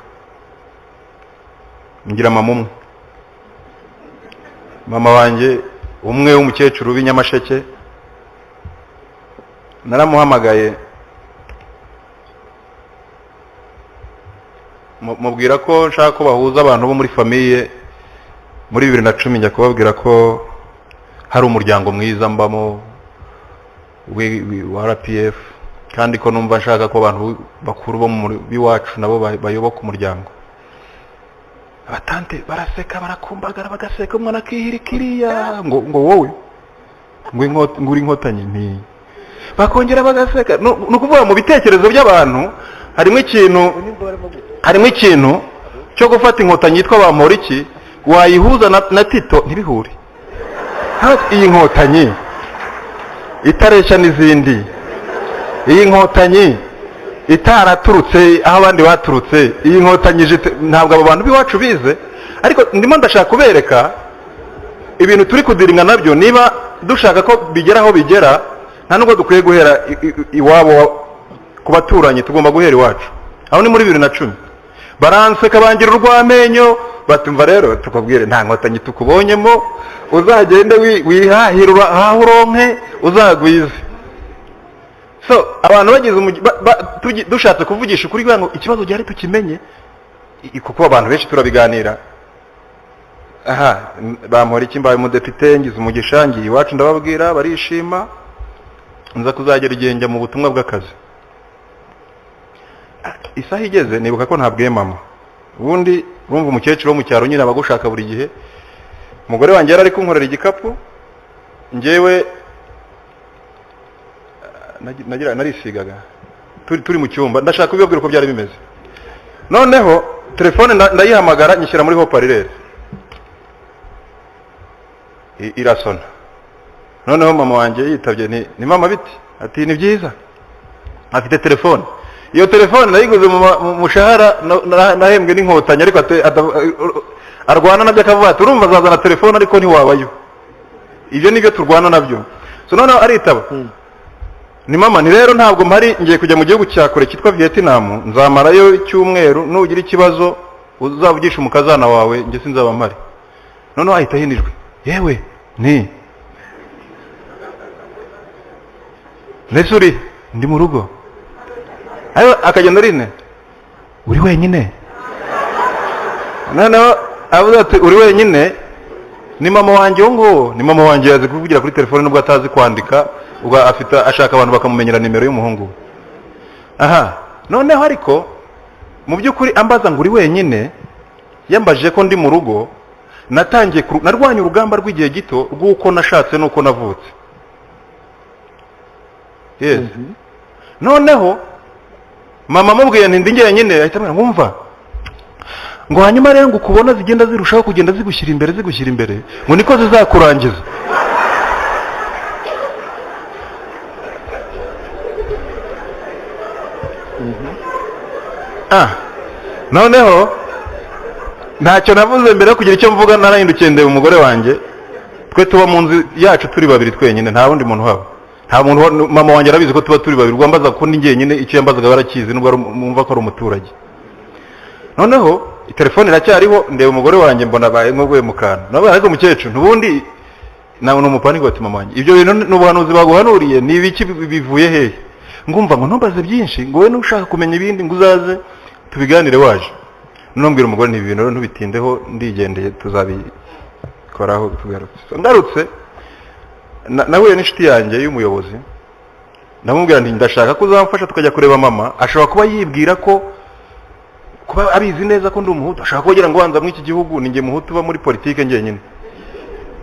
ngira mama umwe, mama wanjye umwe w'umukecuru w'inyamasheke, naramuhamagaye mubwira ko nshaka ko bahuza abantu bo muri famiye muri 2010, njya kubabwira ko hari umuryango mwiza mbamo wa RPF, kandi ko numva nshaka ko abantu bakuru bo b'iwacu nabo bayoboka umuryango. Abatante baraseka, barakumbagara, bagaseka, umwana akihirikiriya ngo wowe ngo uri inkotanyi, nti bakongera bagaseka. Ni ukuvuga mu bitekerezo by'abantu harimo ikintu cyo gufata inkotanyi yitwa Bamporiki wayihuza na Tito ntibihure. Iyi nkotanyi itareshya n'izindi, iyi nkotanyi itaraturutse aho abandi baturutse, iyi nkotanyi ntabwo abo bantu b'iwacu bize. Ariko ndimo ndashaka kubereka ibintu turi kudiringa nabyo. Niba dushaka ko bigera aho bigera, nta nubwo dukwiye guhera iwabo ku baturanyi, tugomba guhera iwacu. Aho ni muri 2010 baranseka bangira urw'amenyo, batumva rero tukubwire nta nkotanyi tukubonyemo, uzagende wihahira aho uronke uzagwize. So abantu bagize dushatse kuvugisha ukuri ngo ikibazo gihari tukimenye, kuko abantu benshi turabiganira. Aha Bamporiki mbaye umudepite, ngize umugisha, ngiye iwacu ndababwira barishima, nza kuzagera igihe njya mu butumwa bw'akazi. Isaha igeze nibuka ko ntabwiye mama. Ubundi urumva umukecuru wo mu cyaro nyine abagushaka buri gihe. Umugore wanjye yari ari kunkorera igikapu, njyewe narisigaga turi mu cyumba, ndashaka kubibabwira uko byari bimeze. Noneho telefone ndayihamagara nyishyira muri haut-parleur, irasona. Noneho mama wanjye yitabye, ni mama biti? Ati ni byiza. Afite telefone, iyo telefone nayiguze mu mushahara nahembwe n'inkotanyi, ariko arwana nabyo akavuga ati urumva azazana telefone ariko ntiwabayo. Ibyo nibyo turwana nabyo. So noneho aritaba, ni mama, ni rero ntabwo mpari, ngiye kujya mu gihugu cya kure cyitwa Vietnam, nzamarayo icyumweru, nugira ikibazo uzavugisha umukazana wawe, njye sinzaba mpari. Noneho ahita ahinijwe, yewe ni mbese uri ndi mu rugo? Ayo akagenda arine, uri wenyine? Noneho avuze ati uri wenyine, ni mama wanjye uwo nguwo, ni mama wanjye yazi kuvugira kuri telefone nubwo atazi kwandika, ubwo afite ashaka abantu bakamumenyera nimero y'umuhungu. Aha noneho ariko mu by'ukuri ambaza ngo uri wenyine, yambajije ko ndi mu rugo, natangiye narwanya urugamba rw'igihe gito rw'uko nashatse n'uko navutse. Yes. Noneho mama amubwiye nti ndi njyenyine, ahita ambwira ngo ngo hanyuma rero ngo ukubona zigenda zirushaho kugenda zigushyira imbere zigushyira imbere, ngo niko zizakurangiza. Noneho ntacyo navuze mbere yo kugira icyo mvuga, narahindukiye ndeba umugore wanjye. Twe tuba mu nzu yacu turi babiri twenyine, nta wundi muntu uhaba, nta muntu. Mama wanjye arabizi ko tuba turi babiri, wambaza ko ndi njyenyine, icyo yambazaga barakizi nubwo mwumva ko ari umuturage. Noneho telefone iracyariho, ndeba umugore wanjye mbona abaye nk'uguye mu kantu. Nawe ariko mukecuru ntubundi nawe ni umupaniko. Ati mama wanjye, ibyo bintu ni ubuhanuzi baguhanuriye, ni ibiki bivuye hehe? Ngumva ngo ntumbaze byinshi, ngo wowe nushaka kumenya ibindi ngo uzaze tubiganire waje. Noneho mbwira umugore nti ibi bintu ntubitindeho, ndigendeye, tuzabikoraho tugarutse. Ngarutse nahuye n'inshuti yanjye y'umuyobozi, ndamubwira nti ndashaka ko uzamfasha tukajya kureba mama. Ashobora kuba yibwira ko kuba abizi neza ko ndi umuhutu, ashobora kugira ngo wanza muri iki gihugu ni njye muhutu uba muri politike njyenyine.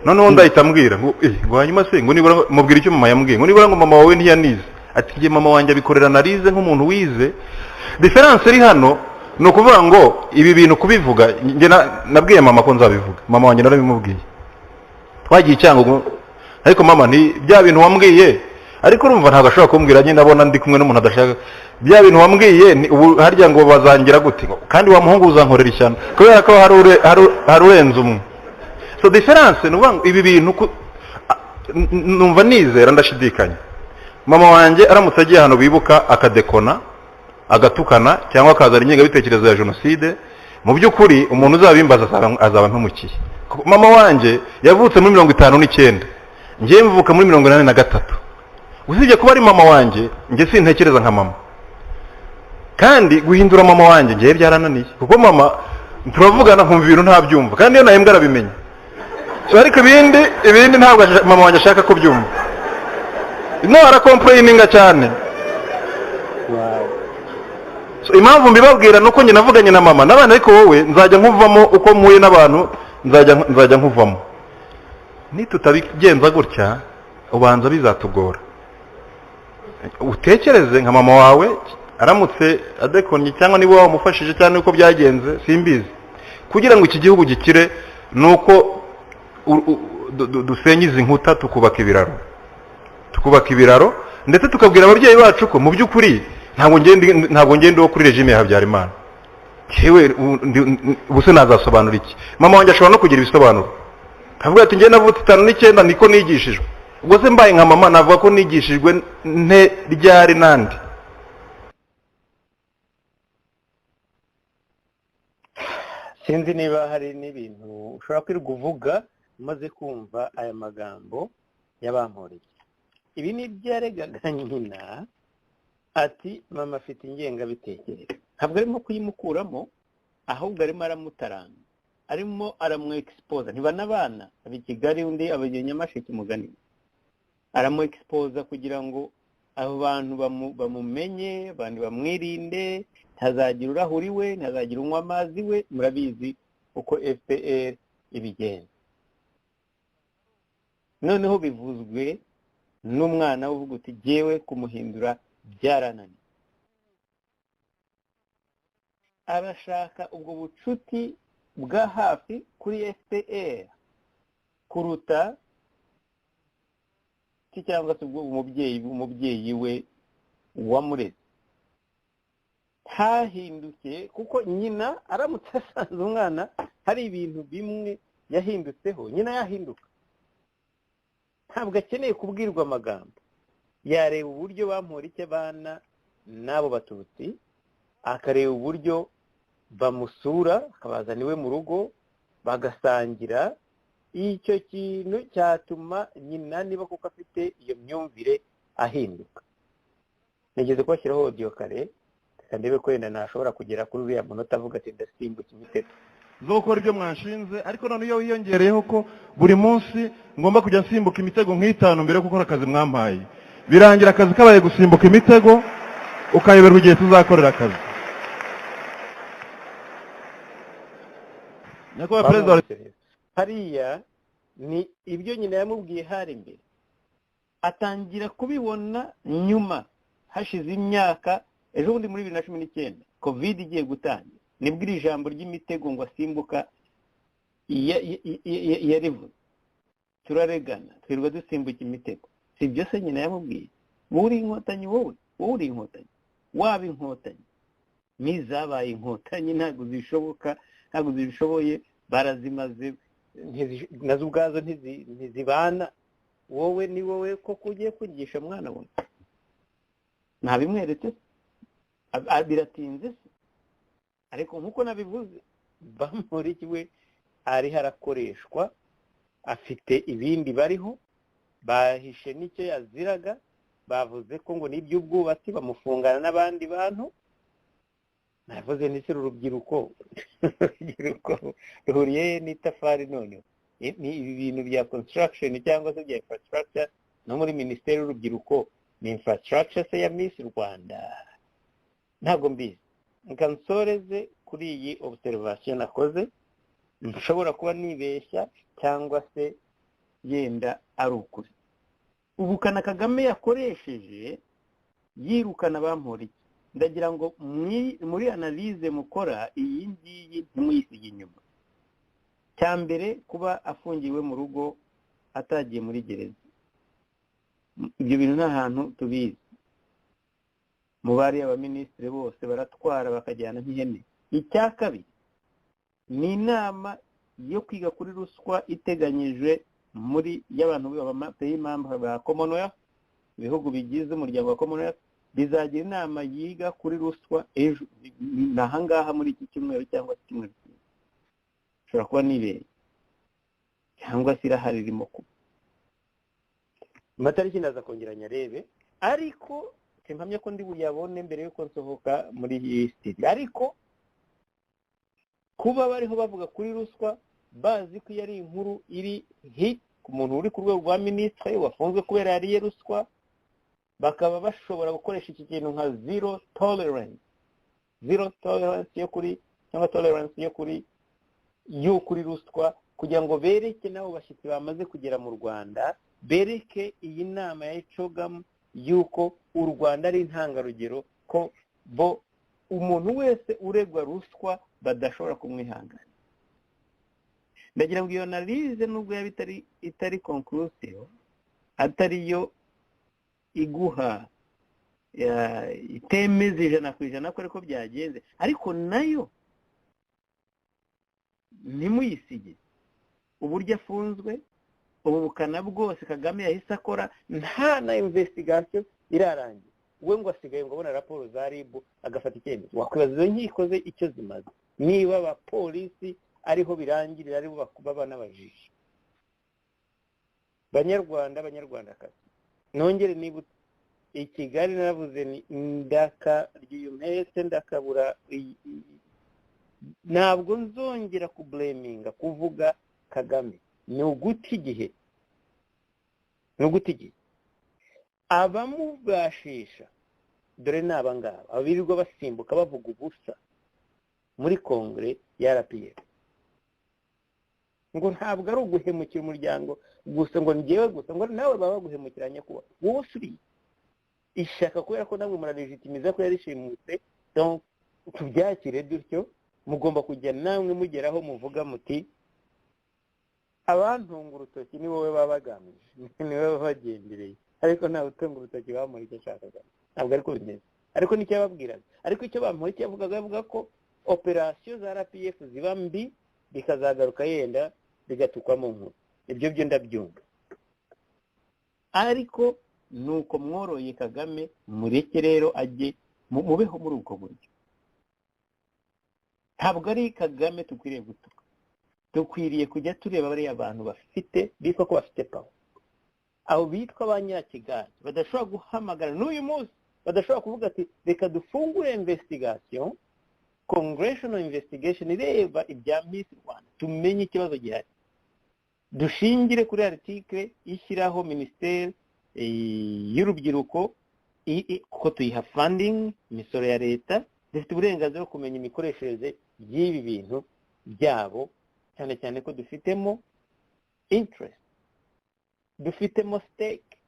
Noneho ndahita ambwira ngo ngo hanyuma se ngo nibura mubwira icyo mama yambwiye, ngo nibura ngo mama wawe ntiyanize. Ati njye mama wanjye abikorera narize nk'umuntu wize. Différence iri hano ni ukuvuga ngo ibi bintu kubivuga, njye nabwiye mama ko nzabivuga, mama wanjye narabimubwiye, twagiye i Cyangugu, ariko mama nti bya bintu wambwiye, ariko urumva ntabwo ashobora kumbwira nyine abona ndi kumwe n'umuntu adashaka. Bya bintu wambwiye ubu harya ngo bazangira gute, kandi wa muhungu uzankorera ishyano kubera ko hari urenze umwe. So différence ni ukuvuga ngo ibi bintu numva nizera ndashidikanya, mama wanjye aramutse agiye ahantu bibuka akadekona, agatukana, cyangwa akazana ingengabitekerezo ya jenoside, mu by'ukuri umuntu uzabimbaza azaba mpemukiye. Mama wanjye yavutse muri 59, njyewe mvuka muri 83. Usibye kuba ari mama wanjye, njye sintekereza nka mama, kandi guhindura mama wanjye njyewe byarananiye, kuko mama turavugana nkumva ibintu ntabyumva, kandi iyo nahembwa arabimenya. So ariko ibindi ntabwo mama wanjye ashaka kubyumva, no aracomplaininga cyane. So impamvu mbibabwira nuko njye navuganye na mama n'abana, ariko wowe nzajya nkuvamo uko mpuye n'abantu, nzajya nkuvamo. Nitutabigenza gutya ubanza bizatugora. Utekereze nka mama wawe aramutse adekonye, cyangwa niba wamufashije, cyangwa uko byagenze simbizi. Kugira ngo iki gihugu gikire ni uko dusenya izi nkuta, tukubaka ibiraro, tukubaka ibiraro, ndetse tukabwira ababyeyi bacu ko mu by'ukuri ntabwo ngenda uwo kuri régime ya Habyarimana. Yewe ubuse nazasobanura iki? Mama wanjye ashobora no kugira ibisobanuro avuga ati njye navutse 59 niko nigishijwe. Ubwo se mbaye nka mama navuga ko nigishijwe nte ryari nandi? Sinzi niba hari n'ibintu ushobora kwirirwa uvuga umaze kumva aya magambo y'abamporeye. Ibi ni ibyo yaregaga nyina, ati mama afite ingengabitekerezo. Ntabwo arimo kuyimukuramo, ahubwo arimo aramutaranga, arimo aramwexposa. Ntibanabana, aba i Kigali undi aba i Nyamasheke mugani. Aramwexposa kugira ngo abo bantu bamumenye, abantu bamwirinde, ntazagira urahuri we, ntazagira unywa amazi we. Murabizi uko FPR ibigenza. Noneho bivuzwe n'umwana uvuga uti jyewe kumuhindura byarananiye. Arashaka ubwo bucuti bwa hafi kuri FPR kuruta cyangwa se ubwo umubyeyi we wamureze. Ntahinduke, kuko nyina aramutse asanze umwana hari ibintu bimwe yahindutseho, nyina yahinduka. Ntabwo akeneye kubwirwa amagambo, yareba uburyo bampora icyo abana n'abo batutsi, akareba uburyo bamusura, akabazana iwe mu rugo bagasangira. Icyo kintu cyatuma nyina, niba kuko afite iyo myumvire, ahinduka. Nigeze kubashyiraho audio kare, reka ndebe ko wenda nashobora kugera kuri uriya munota avuga ati ndasimbuka imitego zo gukora ibyo mwanshinze. Ariko none iyo wiyongereyeho ko buri munsi ngomba kujya nsimbuka imitego nk'itanu mbere yo gukora akazi mwampaye, birangira akazi kabaye gusimbuka imitego, ukayoberwa igihe tuzakorera akazi. Nyakubahwa Perezida wa hariya ni ibyo nyina yamubwiye hari imbere, atangira kubibona nyuma hashize imyaka. Ejo bundi muri 2019 covid igiye gutangira, nibwo iri jambo ry'imitego ngo asimbuka yarivuze. Turaregana, twirirwa dusimbuka imitego. Si ibyo se nyina yamubwiye? Wowe uri inkotanyi, wowe uri inkotanyi, waba inkotanyi. Miss zabaye Inkotanyi ntabwo zishoboka, ntabwo zibishoboye, barazimaze, nazo ubwazo ntizibana. Wowe ni wowe koko ugiye kwigisha mwana wawe? Ntabimweretse, biratinze se? Ariko nk'uko nabivuze, Bamporiki we ariho arakoreshwa, afite ibindi bariho bahishe n'icyo yaziraga. Bavuze ko ngo ni iby'ubwubatsi, bamufungana n'abandi bantu. Navuze ndetse urubyiruko ruhuriye n'itafari. Noneho ni ibi bintu bya construction cyangwa se bya infrastructure, no muri Minisiteri y'Urubyiruko ni infrastructure se ya Miss Rwanda? Ntabwo mbizi. Reka nsoreze kuri iyi observation nakoze. Nshobora kuba nibeshya cyangwa se yenda ari ukuri. Ubukana Kagame yakoresheje yirukana Bamporiki, ndagira ngo muri analyse mukora iyi ngiyi ntimuyisige inyuma. Cya mbere, kuba afungiwe mu rugo atagiye muri gereza, ibyo bintu nta hantu tubizi. Mu bari abaminisitiri bose baratwara bakajyana nk'ihene. Icya kabiri ni inama yo kwiga kuri ruswa iteganyijwe muri y'abantu pays membres ba Commonwealth. Ibihugu bigize umuryango wa Commonwealth bizagira inama yiga kuri ruswa ejo, ni ahangaha muri iki cyumweru cyangwa se icyumweru kimwe. Ushobora kuba nibeye cyangwa se irahari, irimo kuba. Amatariki ndaza kongera nyarebe, ariko simpamya ko ndi buyabone mbere y'uko nsohoka muri iyi studio. Ariko kuba bariho bavuga kuri ruswa, bazi ko iyo ari inkuru iri hit ku muntu uri ku rwego rwa minisitiri wafunzwe kubera yariye ruswa, bakaba bashobora gukoresha iki kintu nka zero tolerance, zero tolerance yo kuri cyangwa tolerance yo kuri ruswa, kugira ngo bereke n'abo bashyitsi bamaze kugera mu Rwanda, bereke iyi nama ya CHOGM y'uko u Rwanda ari intangarugero, ko bo umuntu wese uregwa ruswa badashobora kumwihangana. Ndagira ngo iyo analyse, nubwo yaba itari conclusive, atari yo iguha itemeza 100% ko ariko byagenze, ariko nayo ntimuyisige. Uburyo afunzwe, ubu bukana bwose Kagame yahise akora nta na investigation irarangira, we ngo asigaye ngo abona raporo za RIB agafata icyemezo. Wakwibaza izo nkiko ze icyo zimaze niba abapolisi ariho birangirira, aribo baba n'abajiji. Banyarwanda, Banyarwandakazi, nongere niba i Kigali naravuze ni ndaka ry'uyu mpese ndakabura, ntabwo nzongera kublaminga, kuvuga Kagame. Ni uguta igihe, ni uguta igihe. Abamubashisha dore ni abangaba, abirirwa basimbuka bavuga ubusa muri kongere ya RPF, ngo ntabwo ari uguhemukira umuryango gusa, ngo ngewe gusa, ngo nawe baba baguhemukira. Nyakubahwa, wowe uri ishyaka, kubera ko namwe muralegitimiza ko yarishimutse, tubyakire dutyo. Mugomba kujya namwe mugeraho muvuga muti: "Abantunga urutoki ni wowe baba bagamije, ni wowe baba bagendereye." Ariko ntawe utunga urutoki bamura icyo ashakaga, ntabwo ariko bimeze. Ariko nicyo yababwiraga. Ariko icyo Bamporiki yavugaga, yavuga ko operasiyo za RPF ziba mbi, bikazagaruka yenda bigatukwa mu nkuru. Ibyo byo ndabyumva, ariko ni uko mworoye Kagame. Mureke rero ajye mubeho muri ubwo buryo. Ntabwo ari Kagame dukwiriye gutuka, dukwiriye kujya tureba bariya bantu bafite, bitwa ko bafite power, abo bitwa ba Nyakigali badashobora guhamagara n'uyu munsi, badashobora kuvuga ati: "Reka dufungure investigation, congressional investigation ireba ibya Miss Rwanda, tumenye ikibazo gihari, dushingire kuri article ishyiraho Minisiteri y'Urubyiruko, kuko tuyiha funding, imisoro ya leta, dufite uburenganzira bwo kumenya imikoreshereze y'ibi bintu byabo, cyane cyane ko dufitemo interest, dufitemo stake."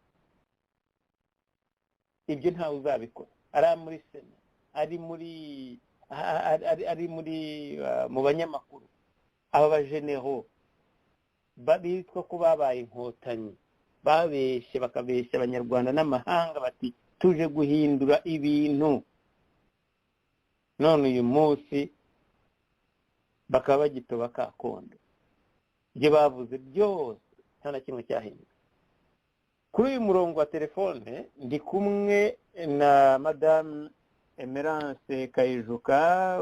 Ibyo ntawe uzabikora, ari muri Sena, ari muri mu banyamakuru. Aba bajenero bitwa ko babaye Inkotanyi babeshye, bakabeshya Abanyarwanda n'amahanga bati: "Tuje guhindura ibintu." None uyu munsi bakaba bagitoba kakondo, ibyo bavuze byose nta na kimwe cyahinduka. Kuri uyu murongo wa telefone ndi kumwe na Madame Emerance Kayijuka.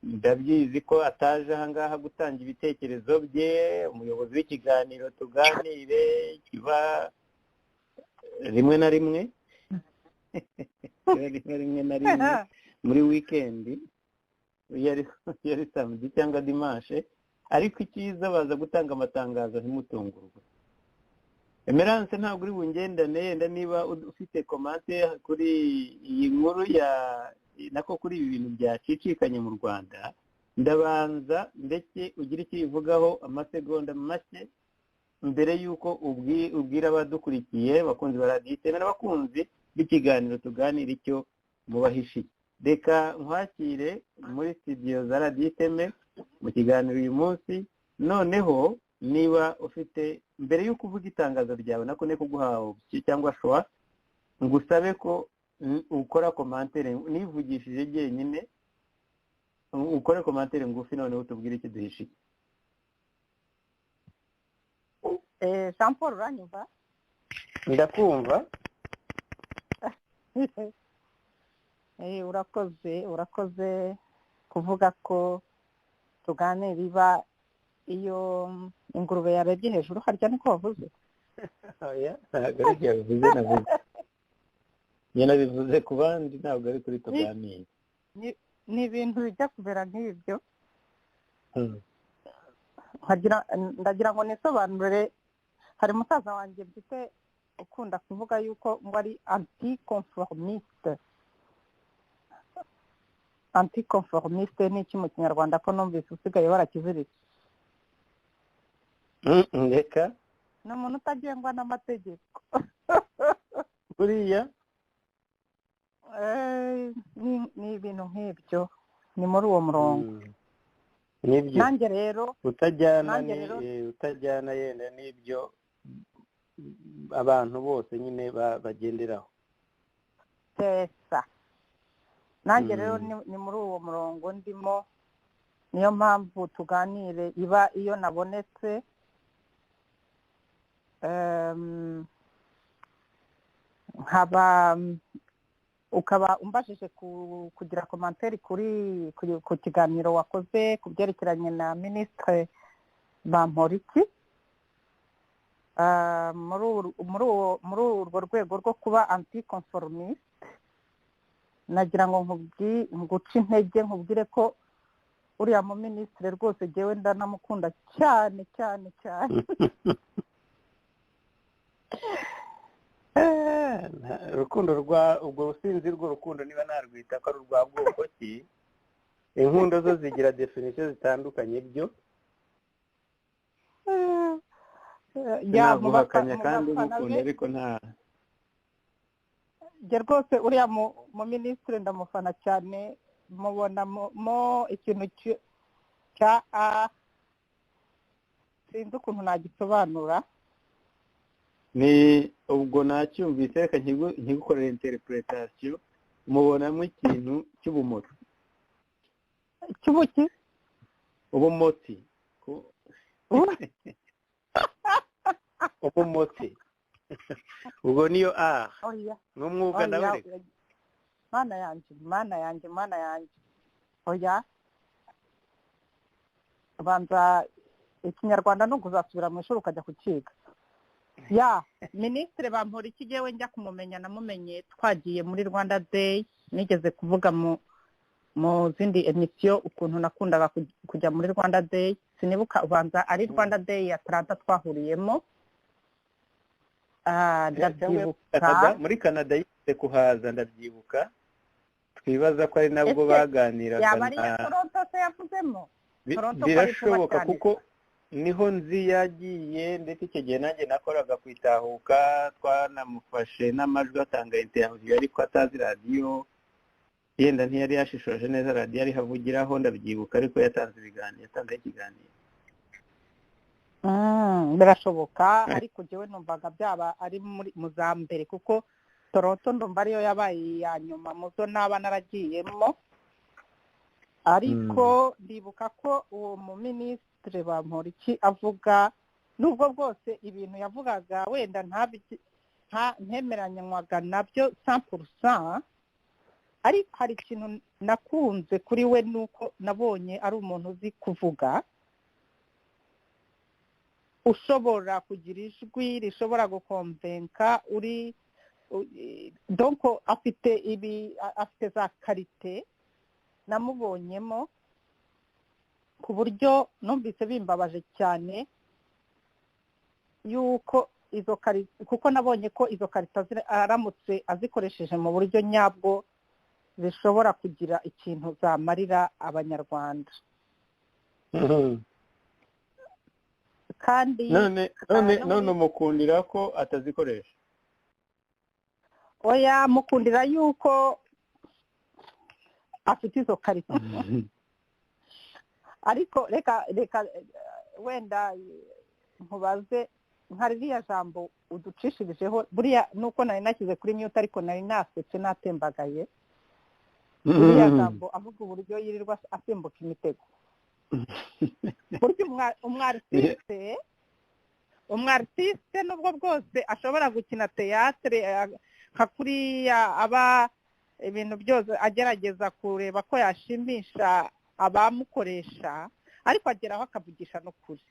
Ndabyizi ko ataje ahangaha gutanga ibitekerezo bye, umuyobozi w'ikiganiro tuganire kiba rimwe na rimwe rimwe na rimwe muri weekend, yari samedi cyangwa dimanche, ariko icyiza baza gutanga amatangazo ntimutungurwe. Emerance, ntabwo uri bungendane, yenda niba ufite komante kuri iyi nkuru ya nako kuri ibi bintu byacicikanye mu Rwanda, ndabanza ndetse ugire icyo ubivugaho amasegonda make mbere y'uko ubwira abadukurikiye, abakunzi ba radiyo iteme n'abakunzi b'ikiganiro tuganira icyo mubahishiye. Reka nkwakire muri studio za radiyo iteme mu kiganiro uyu munsi. Noneho niba ufite, mbere y'uko uvuga itangazo ryawe nako ne kuguha option cyangwa choix, ngusabe ko ukora commentaire nivugishije jyenyine, ukore commentaire ngufi noneho utubwire icyo duhishiye. Jean Paul, uranyumva? Ndakumva. Urakoze kuvuga ko tuganira iba iyo ingurube yarebye hejuru, harya niko wavuze? Oya, ntabwo ari byo yabivuze, navuze njye nabivuze ku bandi, ntabwo ari kuri tuganire. Ni ibintu bijya kubera nk'ibyo. Ndagira ngo nisobanure. Hari musaza wanjye mfite ukunda kuvuga yuko ngo ari anticonformiste. Anticonformiste ni iki mu Kinyarwanda ko numvise usigaye warakiziritse? Reka, ni umuntu utagengwa n'amategeko. Buriya ni ibintu nk'ibyo, ni muri uwo murongo. Nibyo. Nanjye rero utajyana yenda n'ibyo abantu bose nyine bagenderaho. Tesa. Nanjye rero ni muri uwo murongo ndimo, niyo mpamvu tuganire iba iyo nabonetse. Nkaba ukaba umbajije kugira commentaire kuri ku kiganiro wakoze ku byerekeranye na Ministre Bamporiki. Muri urwo rwego rwo kuba anticonformiste, nagira ngo nguce intege nkubwire ko uriya mu ministre rwose jewe ndanamukunda cyane cyane cyane. Urukundo rwa ubwo rusinzi rwo rukundo niba narwita ko ari urwa bwoko ki, inkundo zo zigira definition zitandukanye byo. Naguhakanya kandi ngukunda, ariko nta jye rwose uriya mu ministre ndamufana cyane, mubona mo ikintu cya a, sinzi ukuntu nagisobanura. Ni ubwo nacyumvise, reka nkigukorera interpretation. Mubonamo ikintu cy'ubumotsi. Cy'ubuki? Ubumotsi. Ubumotsi. Ubwo niyo a ni umwuga nawe reka. Mana yanjye, mana yanjye, mana yanjye. Oya, banza Ikinyarwanda no kuzasubira mu ishuri ukajya kukiga. Ya Ministre Bamporiki jewe njya kumumenya, namumenye twagiye muri Rwanda Day, nigeze kuvuga mu zindi emission ukuntu nakundaga kujya muri Rwanda Day. Sinibuka ubanza ari Rwanda Day ya Atlanta twahuriyemo. Ndabyibuka muri Canada yise kuhaza, ndabyibuka twibaza ko ari nabwo baganiraga. Yaba ari Toronto se yavuzemo? Birashoboka kuko niho nzi yagiye, ndetse icyo gihe nanjye nakoraga ku Itahuka, twanamufashe n'amajwi atanga interview ariko atazi radiyo, yenda ntiyari yashishoje neza radiyo ariho avugiraho, ndabyibuka, ariko yatanze ibiganiro, yatanze ikiganiro. Birashoboka, ariko jewe numvaga byaba ari mu za mbere, kuko Toronto ndumva ariyo yabaye iya nyuma muzo naba naragiyemo. Ariko ndibuka ko uwo muminisitiri Bamporiki avuga, nubwo bwose ibintu yavugaga wenda ntemeranywaga nabyo 100%, ariko hari ikintu nakunze kuri we, nuko nabonye ari umuntu uzi kuvuga, ushobora kugira ijwi rishobora gukomvenka, uri donc afite ibi, afite za qualité namubonyemo, ku buryo numvise bimbabaje cyane yuko izo qualité, kuko nabonye ko izo qualité aramutse azikoresheje mu buryo nyabwo zishobora kugira ikintu zamarira Abanyarwanda. Kandi none mukundira ko atazikoresha? Oya, mukundira yuko afite izo qualité. Ariko reka wenda nkubaze nka ririya jambo uducishirijeho, buriya nuko nari nashyize kuri mute ariko nari nasetse natembagaye, ririya jambo avuga uburyo yirirwa asimbuka imitego, burya umwartiste nubwo bwose ashobora gukina théâtre nka kuriya, aba ibintu byose agerageza kureba ko yashimisha abamukoresha, ariko ageraho akavugisha n'ukuri.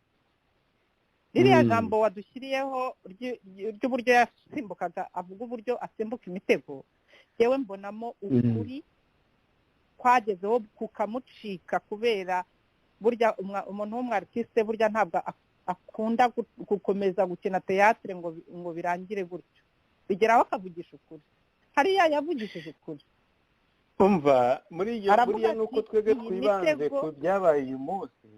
Ririya jambo wadushyiriyeho ry'uburyo yasimbukaga, avuga uburyo asimbuka imitego, yewe mbonamo ukuri kwagezeho kukamucika, kubera burya umuntu w'umwartiste burya ntabwo akunda gukomeza gukina théâtre ngo birangire gutyo, bigeraho akavugisha ukuri. Hariya yavugishije ukuri. Umva, muri iyo buriya nuko twebwe twibanze ku byabaye uyu munsi,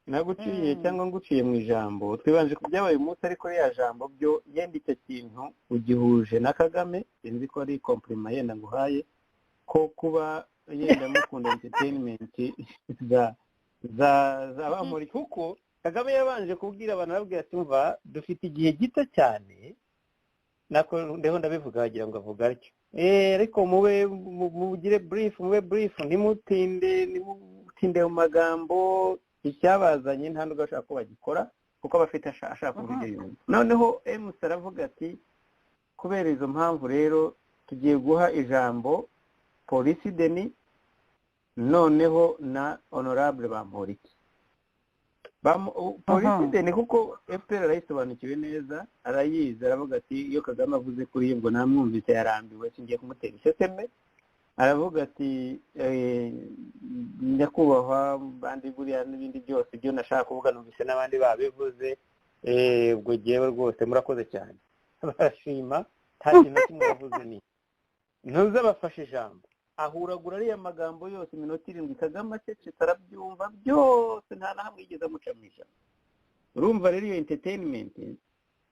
naguciye cyangwa nguciye mu ijambo, twibanze ku byabaye uyu munsi, ariko ririya jambo byo yenda icyo kintu ugihuje na Kagame, sinzi ko ari compliment yenda nguhaye, ko kuba yenda mukunda entertainment za Bamporiki, kuko Kagame yabanje kubwira abantu, arababwira ati umva dufite igihe gito cyane, nako ndeho ndabivuga wagira ngo avuga atyo, ariko mube mugire brief, mube brief, ntimutinde mu magambo, icyabazanye nta nubwo ashaka ko bagikora, kuko aba afite ashaka kuvuga ibyo yumva. Noneho MC aravuga ati kubera izo mpamvu rero tugiye guha ijambo Polisi Denis, noneho na Honorable Bamporiki. Polisi Denis kuko FPR arayisobanukiwe neza, arayizi, aravuga ati iyo Kagame avuze kuri ubwo namwumvise yarambiwe, singiye kumutera iseseme. Aravuga ati nyakubahwa bandi buriya n'ibindi byose ibyo nashaka kuvuga numvise n'abandi babivuze, ubwo jyewe rwose murakoze cyane. Barashima, nta kintu na kimwe yavuze, ni ntuzabafashe ijambo, ahuragura ariya magambo yose iminota 7, Kagame acecetse arabyumva byose, nta na hamwe yigeze amuca mu ijambo. Urumva rero iyo entertainment,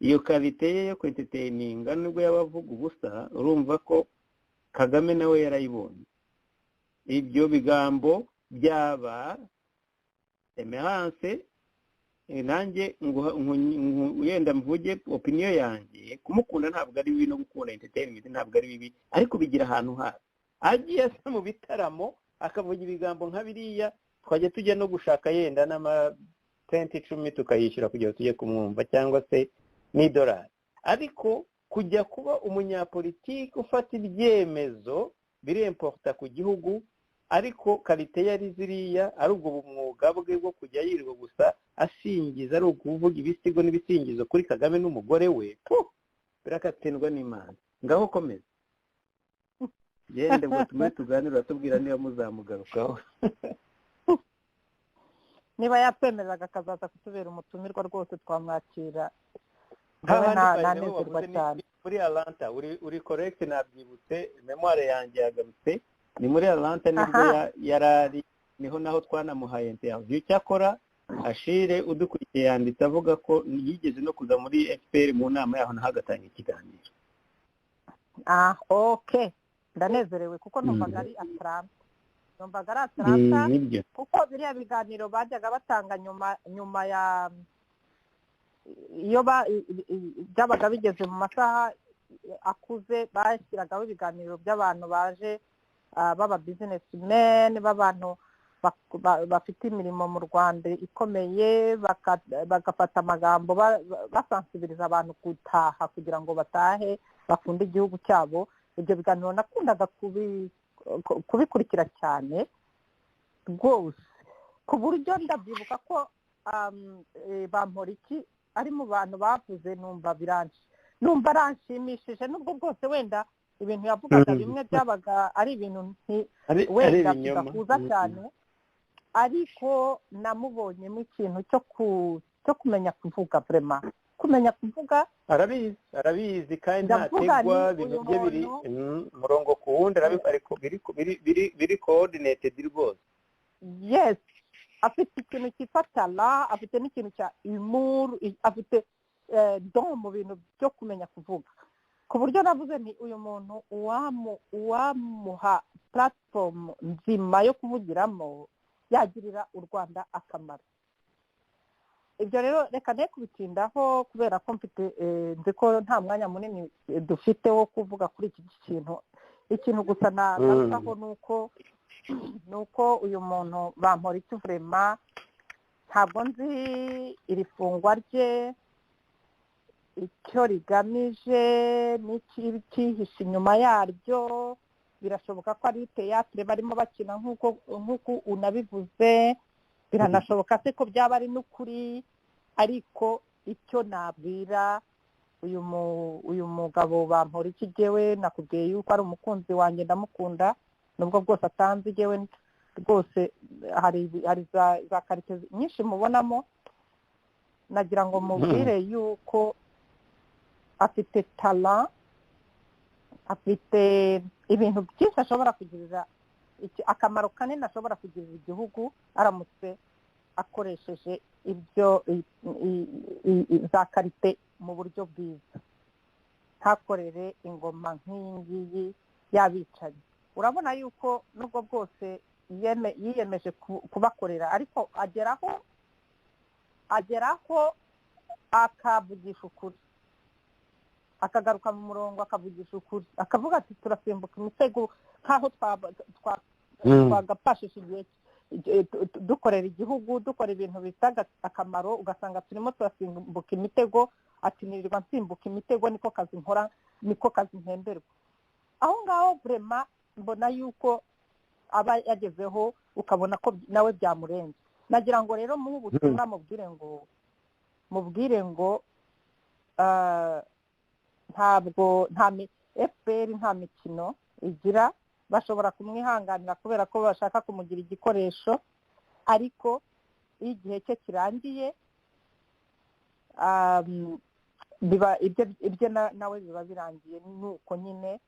iyo qualité ye yo kwentertaininga, nubwo yaba avuga ubusa, urumva ko Kagame nawe yarayibonye. Ibyo bigambo byaba Emerance, nanjye yenda mvuge opinion yanjye, kumukunda ntabwo ari bibi, no gukunda entertainment ntabwo ari bibi, ariko bigira ahantu habi. Agiye asa mu bitaramo akavuga ibigambo nka biriya, twajya tujya no gushaka yenda n'amasenti 10 tukayishyura kugira ngo tujye kumwumva, cyangwa se n'idolari. Ariko kujya kuba umunyapolitiki ufata ibyemezo biremporta ku gihugu, ariko qualité yari ziriya, ari ubwo bumwuga bwe bwo kujya yirirwa gusa asingiza, ari ukuvuga ibisigo n'ibisingizo kuri Kagame n'umugore we, birakatsindwa n'Imana. Ngaho komeza yende ngo tumwe tuganire, uratubwira niba muzamugarukaho. Niba yatwemereraga akazaza kutubera umutumirwa rwose twamwakira. Muri Atlanta uri correct, nabyibutse, memoire yanjye yagarutse, ni muri Atlanta nibwo yarari, niho naho twanamuhaye interview. Cyakora Ashire udukurikiye yanditse avuga ko yigeze no kuza muri FPR mu nama yaho naho agatanga ikiganiro. Okay, ndanezerewe kuko numvaga ari Atlanta, numvaga ari Atlanta, kuko biriya biganiro bajyaga batanga nyuma ya iyo byabaga bigeze mu masaha akuze, bashyiragaho ibiganiro by'abantu baje baba businessmen, b'abantu Bafite imirimo mu Rwanda ikomeye, bagafata amagambo basansibiriza abantu gutaha kugira ngo batahe bakunde igihugu cyabo. Ibyo biganiro nakundaga kubikurikira cyane rwose, ku buryo ndabyibuka ko Bamporiki ari mu bantu bavuze, numva aranshimishije, nubwo bwose wenda ibintu yavugaga bimwe byabaga ari ibintu wenda tudahuza cyane, ariko namubonyemo ikintu cyo kumenya kuvuga, vraiment kumenya kuvuga. Arabizi kandi ntategwa, ibintu bye biri murongo ku wundi, ariko biri coordinated rwose. Yes, afite ikintu cyitwa talent, afite n'ikintu cya humour, afite don mu bintu byo kumenya kuvuga, ku buryo navuze nti uyu muntu uwamuha platform nzima yo kuvugiramo yagirira u Rwanda akamaro. Ibyo rero reka ne kubitindaho kubera ko mfite nzi ko nta mwanya munini dufite wo kuvuga kuri iki kintu. Ikintu gusa nagarukaho nuko uyu muntu Bamporiki vraiment ntabwo nzi iri fungwa rye icyo rigamije n'icyihishe inyuma yaryo. Birashoboka ko ari théâtre barimo bakina nk'uko unabivuze, biranashoboka se ko byaba ari n'ukuri, ariko icyo nabwira uyu mugabo Bamporiki, jewe nakubwiye yuko ari umukunzi wanjye, ndamukunda nubwo bwose atanzi, jewe rwose hari za qualité nyinshi mubonamo. Nagira ngo mubwire yuko afite talent, afite ibintu byinshi ashobora kugirira akamaro kanini, ashobora kugirira igihugu aramutse akoresheje ibyo za qualité mu buryo bwiza, ntakorere ingoma nk'iyi ngiyi y'abicanyi. Urabona yuko nubwo bwose yiyemeje kubakorera, ariko ageraho akavugisha ukuri, akagaruka mu murongo akavugisha ukuri, akavuga ati turasimbuka imitego nk'aho twagapashije igihe dukorera igihugu, dukora ibintu bifite akamaro, ugasanga turimo turasimbuka imitego. Ati nirirwa nsimbuka imitego, niko kazi nkora, niko kazi mpemberwa. Aho ngaho vraiment mbona yuko aba yagezeho, ukabona ko nawe byamurenze. Nagira ngo rero muhe ubutumwa, mubwire ngo ntabwo nta FPR nta mikino igira, bashobora kumwihanganira kubera ko bashaka kumugira igikoresho, ariko iyo igihe cye kirangiye biba ibyo nawe biba birangiye. Nuko nyine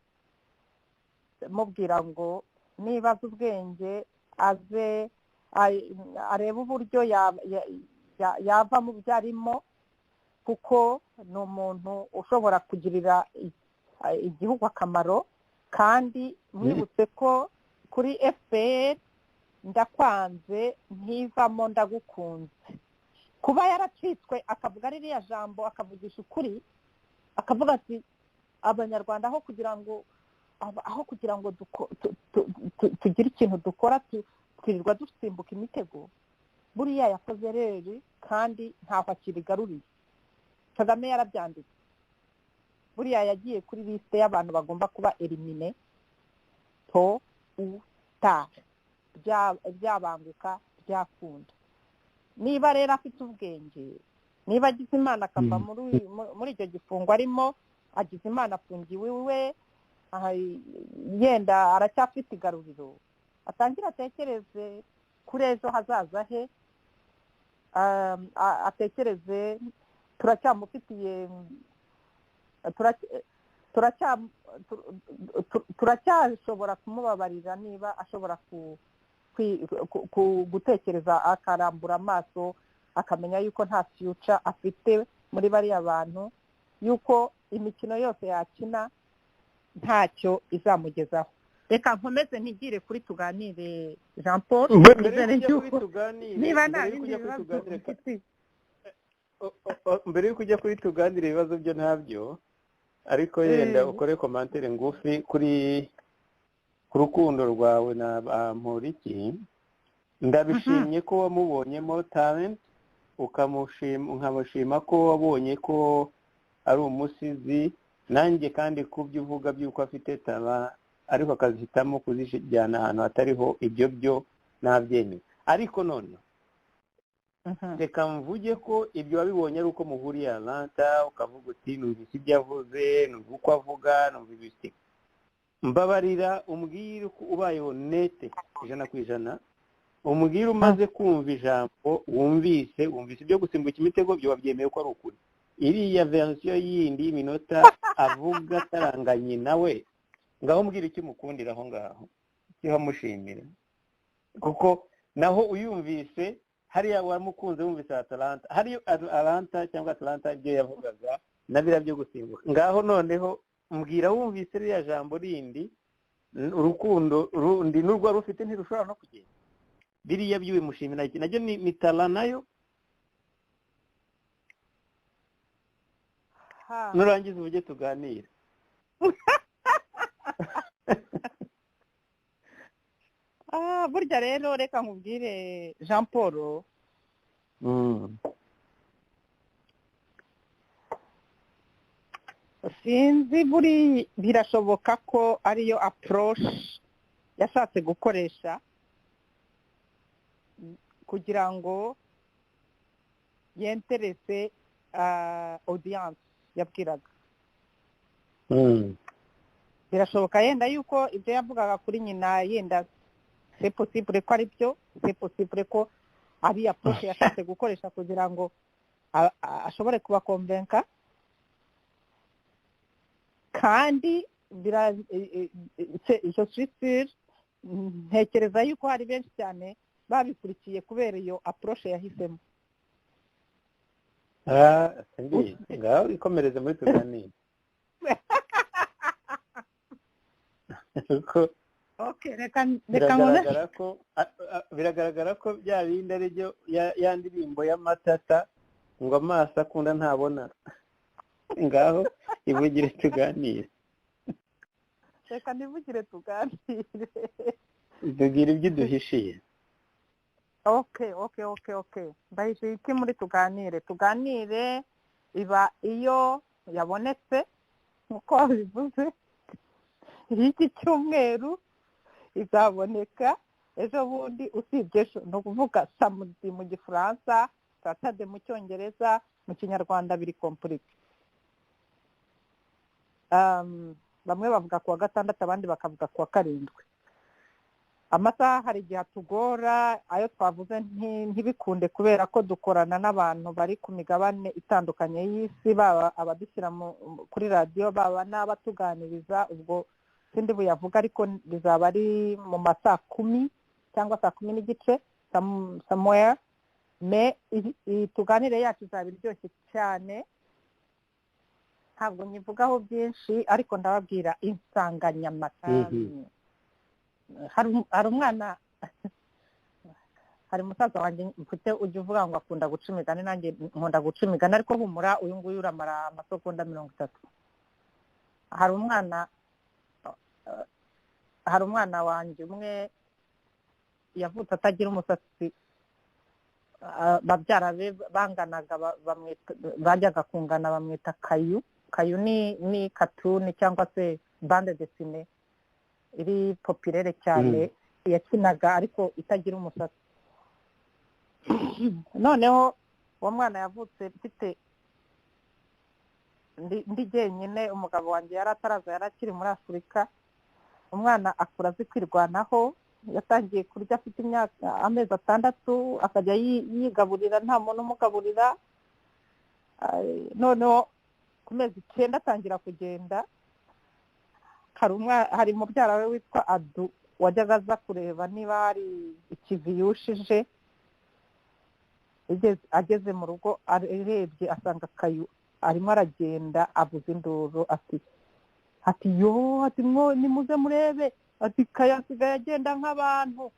mubwira ngo niba azi ubwenge aze arebe uburyo yava mu byo arimo, kuko ni umuntu ushobora kugirira igihugu akamaro. Kandi mwibutse ko kuri FPR ndakwanze ntivamo ndagukunze. Kuba yaracitswe akavuga ririya jambo, akavugisha ukuri, akavuga ati abanyarwanda aho kugira ngo tugire ikintu dukora twirirwa dusimbuka imitego, buriya yakoze rero kandi ntaho akirigaruriye. Kagame yarabyanditse, buriya yagiye kuri liste y'abantu bagomba kuba éliminé tôt ou tard, byabanguka byakunda. Niba rero afite ubwenge, niba agize Imana akava muri icyo gifungo arimo, agize Imana afungiwe iwe, yenda aracyafite igaruriro, atangira atekereze kuri ejo hazaza he, atekereze turacyamufitiye, turacyashobora kumubabarira niba ashobora gutekereza akarambura amaso akamenya yuko nta future afite muri bariya bantu, yuko imikino yose yakina ntacyo izamugezaho. Reka nkomeze ntigire kuri tuganire Jean Paul, niba nta bindi bibazo mfite mbere yuko ujya kuri tuganire ibibazo byo ntabyo, ariko yenda ukore commentaire ngufi kuri ku rukundo rwawe na Bamporiki. Ndabishimye ko wamubonyemo talent, ukamushima ko wabonye ko ari umusizi, nanjye kandi kubyo uvuga by'uko afite talent ariko akazihitamo kuzijyana ahantu hatariho, ibyo byo nabyemeye. Ariko none reka mvuge ko ibyo wabibonye ari uko muhuriye Atlanta, ukavuga uti numvise ibyo avuze, numva uko avuga, numva ibisi. Mbabarira umbwire uko ubaye honnête 100%, umbwire umaze kumva ijambo wumvise ibyo gusimbuka imitego byo wabyemeye ko ari ukuri. Iriya version yindi y'iminota avuga ataranganye nawe, ngaho mbwira icyo umukundira aho ngaho, icyo amushimira, kuko naho uyumvise hariya wamukunze wumvise Atlanta, hariyo Atlanta cyangwa Atlanta ibyo yavugaga na biriya byo gusimbuka. Ngaho noneho mbwira wumvise ririya jambo rindi, urukundo rundi n'urwo rufite ntirushobora no kugenda. Biriya byo bimushimira iki nabyo ni talent nayo. Nurangiza ubuge tuganire. Burya rero reka nkubwire Jean Paul, sinzi buri birashoboka ko ariyo approach yashatse gukoresha kugira ngo yenterese audience yabwiraga. Birashoboka yenda yuko ibyo yavugaga kuri nyina yenda c'est possible ko ari byo, c'est possible ko ari approche yashatse gukoresha kugira ngo ashobore kubakonvenka. Kandi je suis sûre, ntekereza yuko hari benshi cyane babikurikiye kubera iyo approche yahisemo. Ngaho ikomereze muri tuganire. Okay, reka biragaragara ko bya bindi ari byo ya ndirimbo y'amatata ngo amaso akunda ntabona. Ngaho ivugire tuganire. Reka nivugire tuganire. Tubwire ibyo duhishiye. Okay. Ndahishiye iki muri tuganire? Tuganire iba iyo yabonetse nkuko wabivuze, iki cyumweru izaboneka ejo bundi, usibye ejo ni ukuvuga samedi mu Gifaransa, Saturday mu Cyongereza, mu Kinyarwanda biri compliqué. Bamwe bavuga kuwa gatandatu, abandi bakavuga kuwa karindwi. Amasaha hari igihe atugora, ayo twavuze ntibikunde kubera ko dukorana n'abantu bari ku migabane itandukanye y'isi, baba abadushyira kuri radiyo, baba n'abatuganiriza. Ubwo sindi buyavuga, ariko bizaba ari mu ma 10:00 cyangwa 10:15 somewhere. Me tuganire yacu izaba iryoshye cyane, ntabwo nyivugaho byinshi, ariko ndababwira insanganyamatsiko. Hari umwana, hari musaza wanjye mfite ujya uvuga ngo akunda guca imigani, nanjye nkunda guca imigani, ariko humura uyu nguyu uramara amasegonda 30. Hari umwana wanjye umwe yavutse atagira umusatsi, babyara be banganaga, bajyaga kungana, bamwita Kayu. Kayu ni katuni cyangwa se bande dessinée iri populaire cyane, yakinaga ariko itagira umusatsi. Noneho uwo mwana yavutse mfite ndi jyenyine, umugabo wanjye yari ataraza, yari akiri muri Afurika. Umwana akura azi kwirwanaho, yatangiye kurya afite imyaka amezi 6, akajya yigaburira nta muntu umugaburira. Noneho ku mezi 9 atangira kugenda. Hari mubyara we witwa Adu wajyaga aza kureba niba hari ikivi yushije. Ageze mu rugo arebye asanga Kayu arimo aragenda, avuza induru ati yo, ati mwo nimuze murebe, ati Kayu asigaye agenda nk'abantu.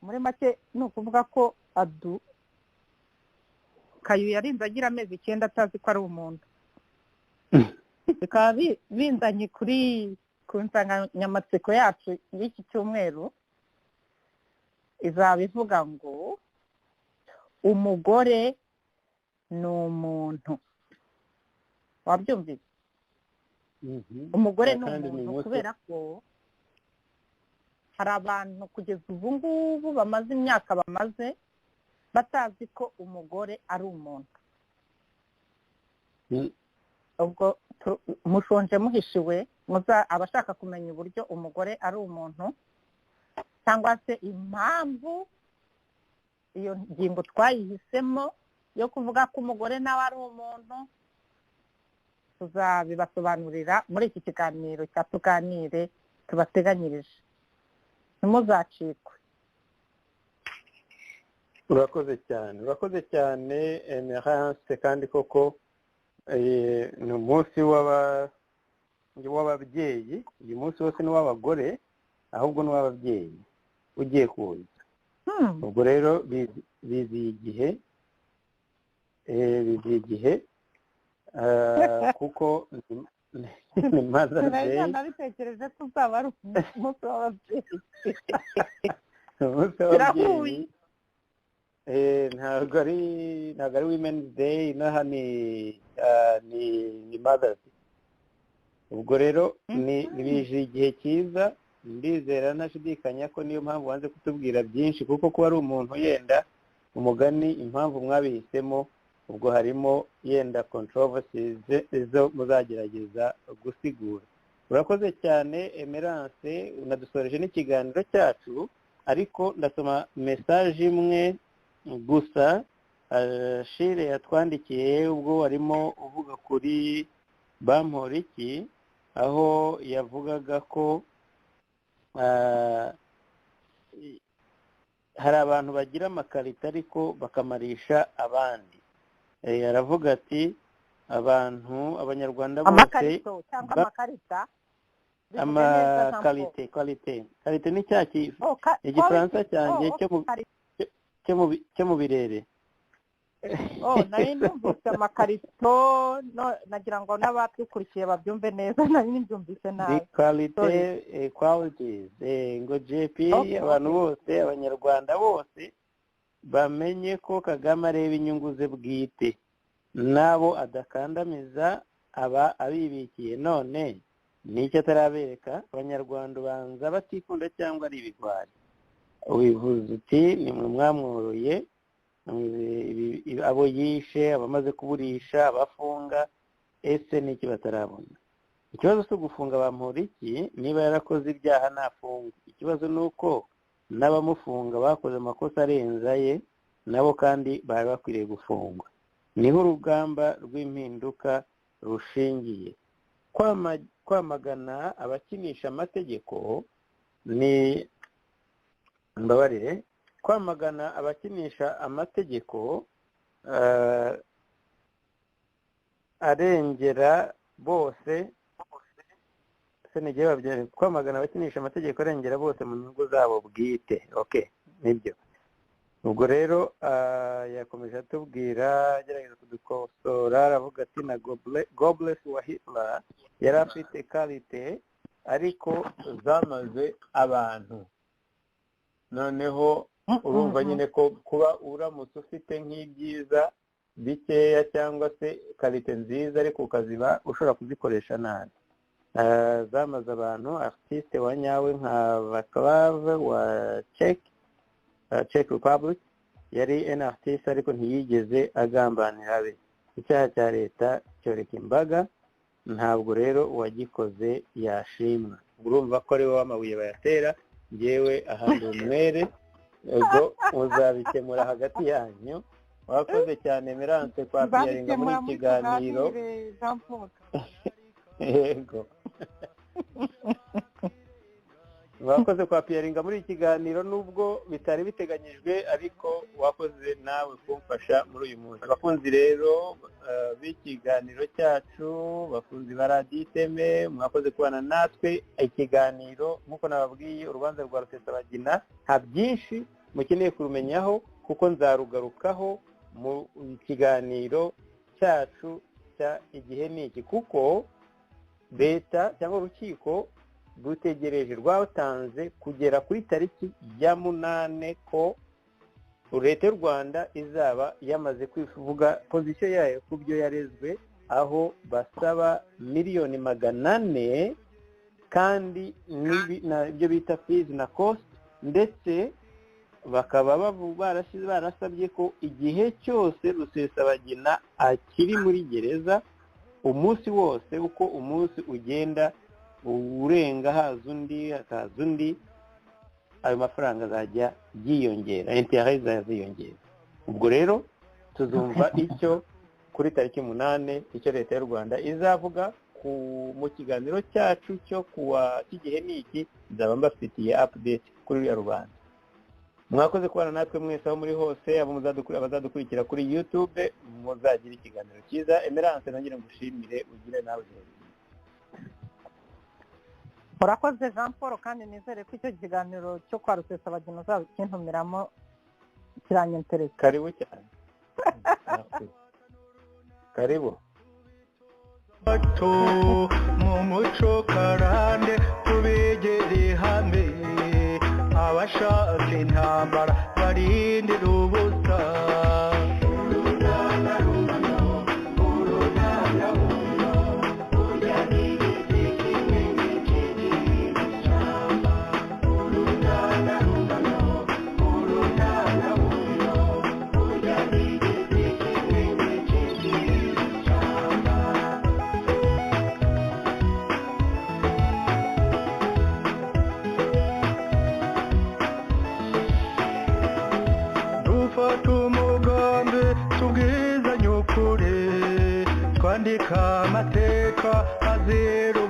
Muri make ni ukuvuga ko Adu Kayu yarinze agira amezi 9 atazi ko ari umuntu. Bikaba binzanye kuri ku nsanganyamatsiko yacu y'iki cyumweru. Izaba ivuga ngo umugore ni umuntu. Wabyumvise? Umugore ni umuntu kubera ko hari abantu kugeza ubu ngubu bamaze imyaka bamaze batazi ko umugore ari umuntu. Ubwo mushonje muhishiwe, abashaka kumenya uburyo umugore ari umuntu cyangwa se impamvu iyo ngingo twayihisemo yo kuvuga ko umugore nawe ari umuntu, tuzabibasobanurira muri iki kiganiro cya Tuganire tubateganyirije. Ntimuzacikwe. Urakoze cyane, urakoze cyane Emerance. Kandi koko ni umunsi w'ababyeyi. Uyu munsi wose ni uw'abagore, ahubwo ni uw'ababyeyi ugiye kuza. Ubwo rero biziye igihe, biziye igihe kuko ni Mother's Day. Nabitekereje ko uzaba ari umunsi w'ababyeyi. Umunsi w'ababyeyi ntabwo ari Women's Day, inaha ni Mother's Day. Ubwo rero ni bije igihe cyiza. Ndizera ntashidikanya ko niyo mpamvu wanze kutubwira byinshi, kuko kuba ari umuntu yenda umugani impamvu mwabihisemo, ubwo harimo yenda controversies zo muzagerageza gusigura. Urakoze cyane Emerance, unadusoreje n'ikiganiro cyacu, ariko ndasoma message imwe gusa Shire yatwandikiye ubwo arimo uvuga kuri Bamporiki, aho yavugaga ko hari abantu bagira amakarita ariko bakamarisha abandi. Aravuga ati abantu abanyarwanda bose amakarito cyangwa amakarita, amakarite, qualité ni cya igifaransa cyanjye cyo mu birere. Nari numvise amakarito, nagira ngo n'abadukurikiye babyumve neza, nari nimbyumvise nabi. Qualité, qualities, ngo JP, abantu bose abanyarwanda bose bamenye ko Kagame areba inyungu ze bwite, nabo adakandamiza aba abibikiye. None nicyo atarabereka abanyarwanda, ubanza batikunda cyangwa ari ibigwari. Ubivuze uti nimwe mwamworoye, abo yishe, abamaze kuburisha, abafunga, ese niki batarabona? Ikibazo si ugufunga Bamporiki, niba yarakoze ibyaha nafungwa. Ikibazo ni uko n'abamufunga bakoze amakosa arenze aye, nabo kandi bari bakwiriye gufungwa. Niho urugamba rw'impinduka rushingiye. Kwamagana abakinisha amategeko ni mbabarire, kwamagana abakinisha amategeko arengera bose, kwamagana abakinisha amategeko arengera bose mu nyungu zabo bwite. Okay, nibyo. Ubwo rero yakomeje atubwira, agerageza kudukosora, aravuga ati na Goebbels wa Hitler yari afite karite ariko zamaze abantu. Noneho urumva nyine ko kuba uramutse ufite nk'ibyiza bikeya cyangwa se karite nziza ariko ukaziba ushobora kuzikoresha nabi. Zamaze abantu. Artiste wa nyawe nka Vaclav wa Czech Republic yari en artiste ariko ntiyigeze agambanira abe. Icyaha cya leta cyoreka imbaga, ntabwo rero uwagikoze yashimwa. Urumva ko ari wowe amabuye bayatera, ngewe ahandi umwere, ubwo muzabikemura hagati yanyu. Wakoze cyane Emerance kwa piyaringa muri ikiganiro. Yego, wakoze kwa piyaringa muri ikiganiro nubwo bitari biteganyijwe, ariko wakoze nawe kumfasha muri uyu munsi. Abakunzi rero b'ikiganiro cyacu, bakunzi ba Radiyo Iteme, mwakoze kubana natwe ikiganiro. Nk'uko nababwiye, urubanza rwa Rusesabagina nta byinshi mukeneye kurumenyaho, kuko nzarugarukaho mu kiganiro cyacu cya Igihe Niki, kuko leta cyangwa urukiko Rutegereje, rwatanze kugera kuri tariki ya 8 ko leta y'u Rwanda izaba yamaze kwivuga position yayo ku byo yarezwe, aho basaba 400,000,000 kandi n'ibyo bita fees na cost, ndetse bakaba barasabye ko igihe cyose Rusesabagina akiri muri gereza, umunsi wose uko umunsi ugenda urenga haza undi hakaza undi, ayo mafaranga azajya yiyongera, intérêt ziyongera. Ubwo rero tuzumva icyo kuri tariki 8 icyo leta y'u Rwanda izavuga mu kiganiro cyacu cyo kuwa cy'igihe niki, nzaba mbafitiye update kuri ruriya rubanza. Mwakoze kubana natwe mwese aho muri hose, abo abazadukurikira kuri YouTube, muzagira ikiganiro cyiza. Emerance, nongere ngushimire, ugire nawe ijoro ryiza. Urakoze Jean Paul, kandi nizere ko icyo kiganiro cyo kwa Rusesabagina uzakintumiramo kiranyentereza. Karibu cyane. Karibu. Bato mu muco karande tubegere hamwe, abashaka intambara barindira ubusa. Twandika amateka azira.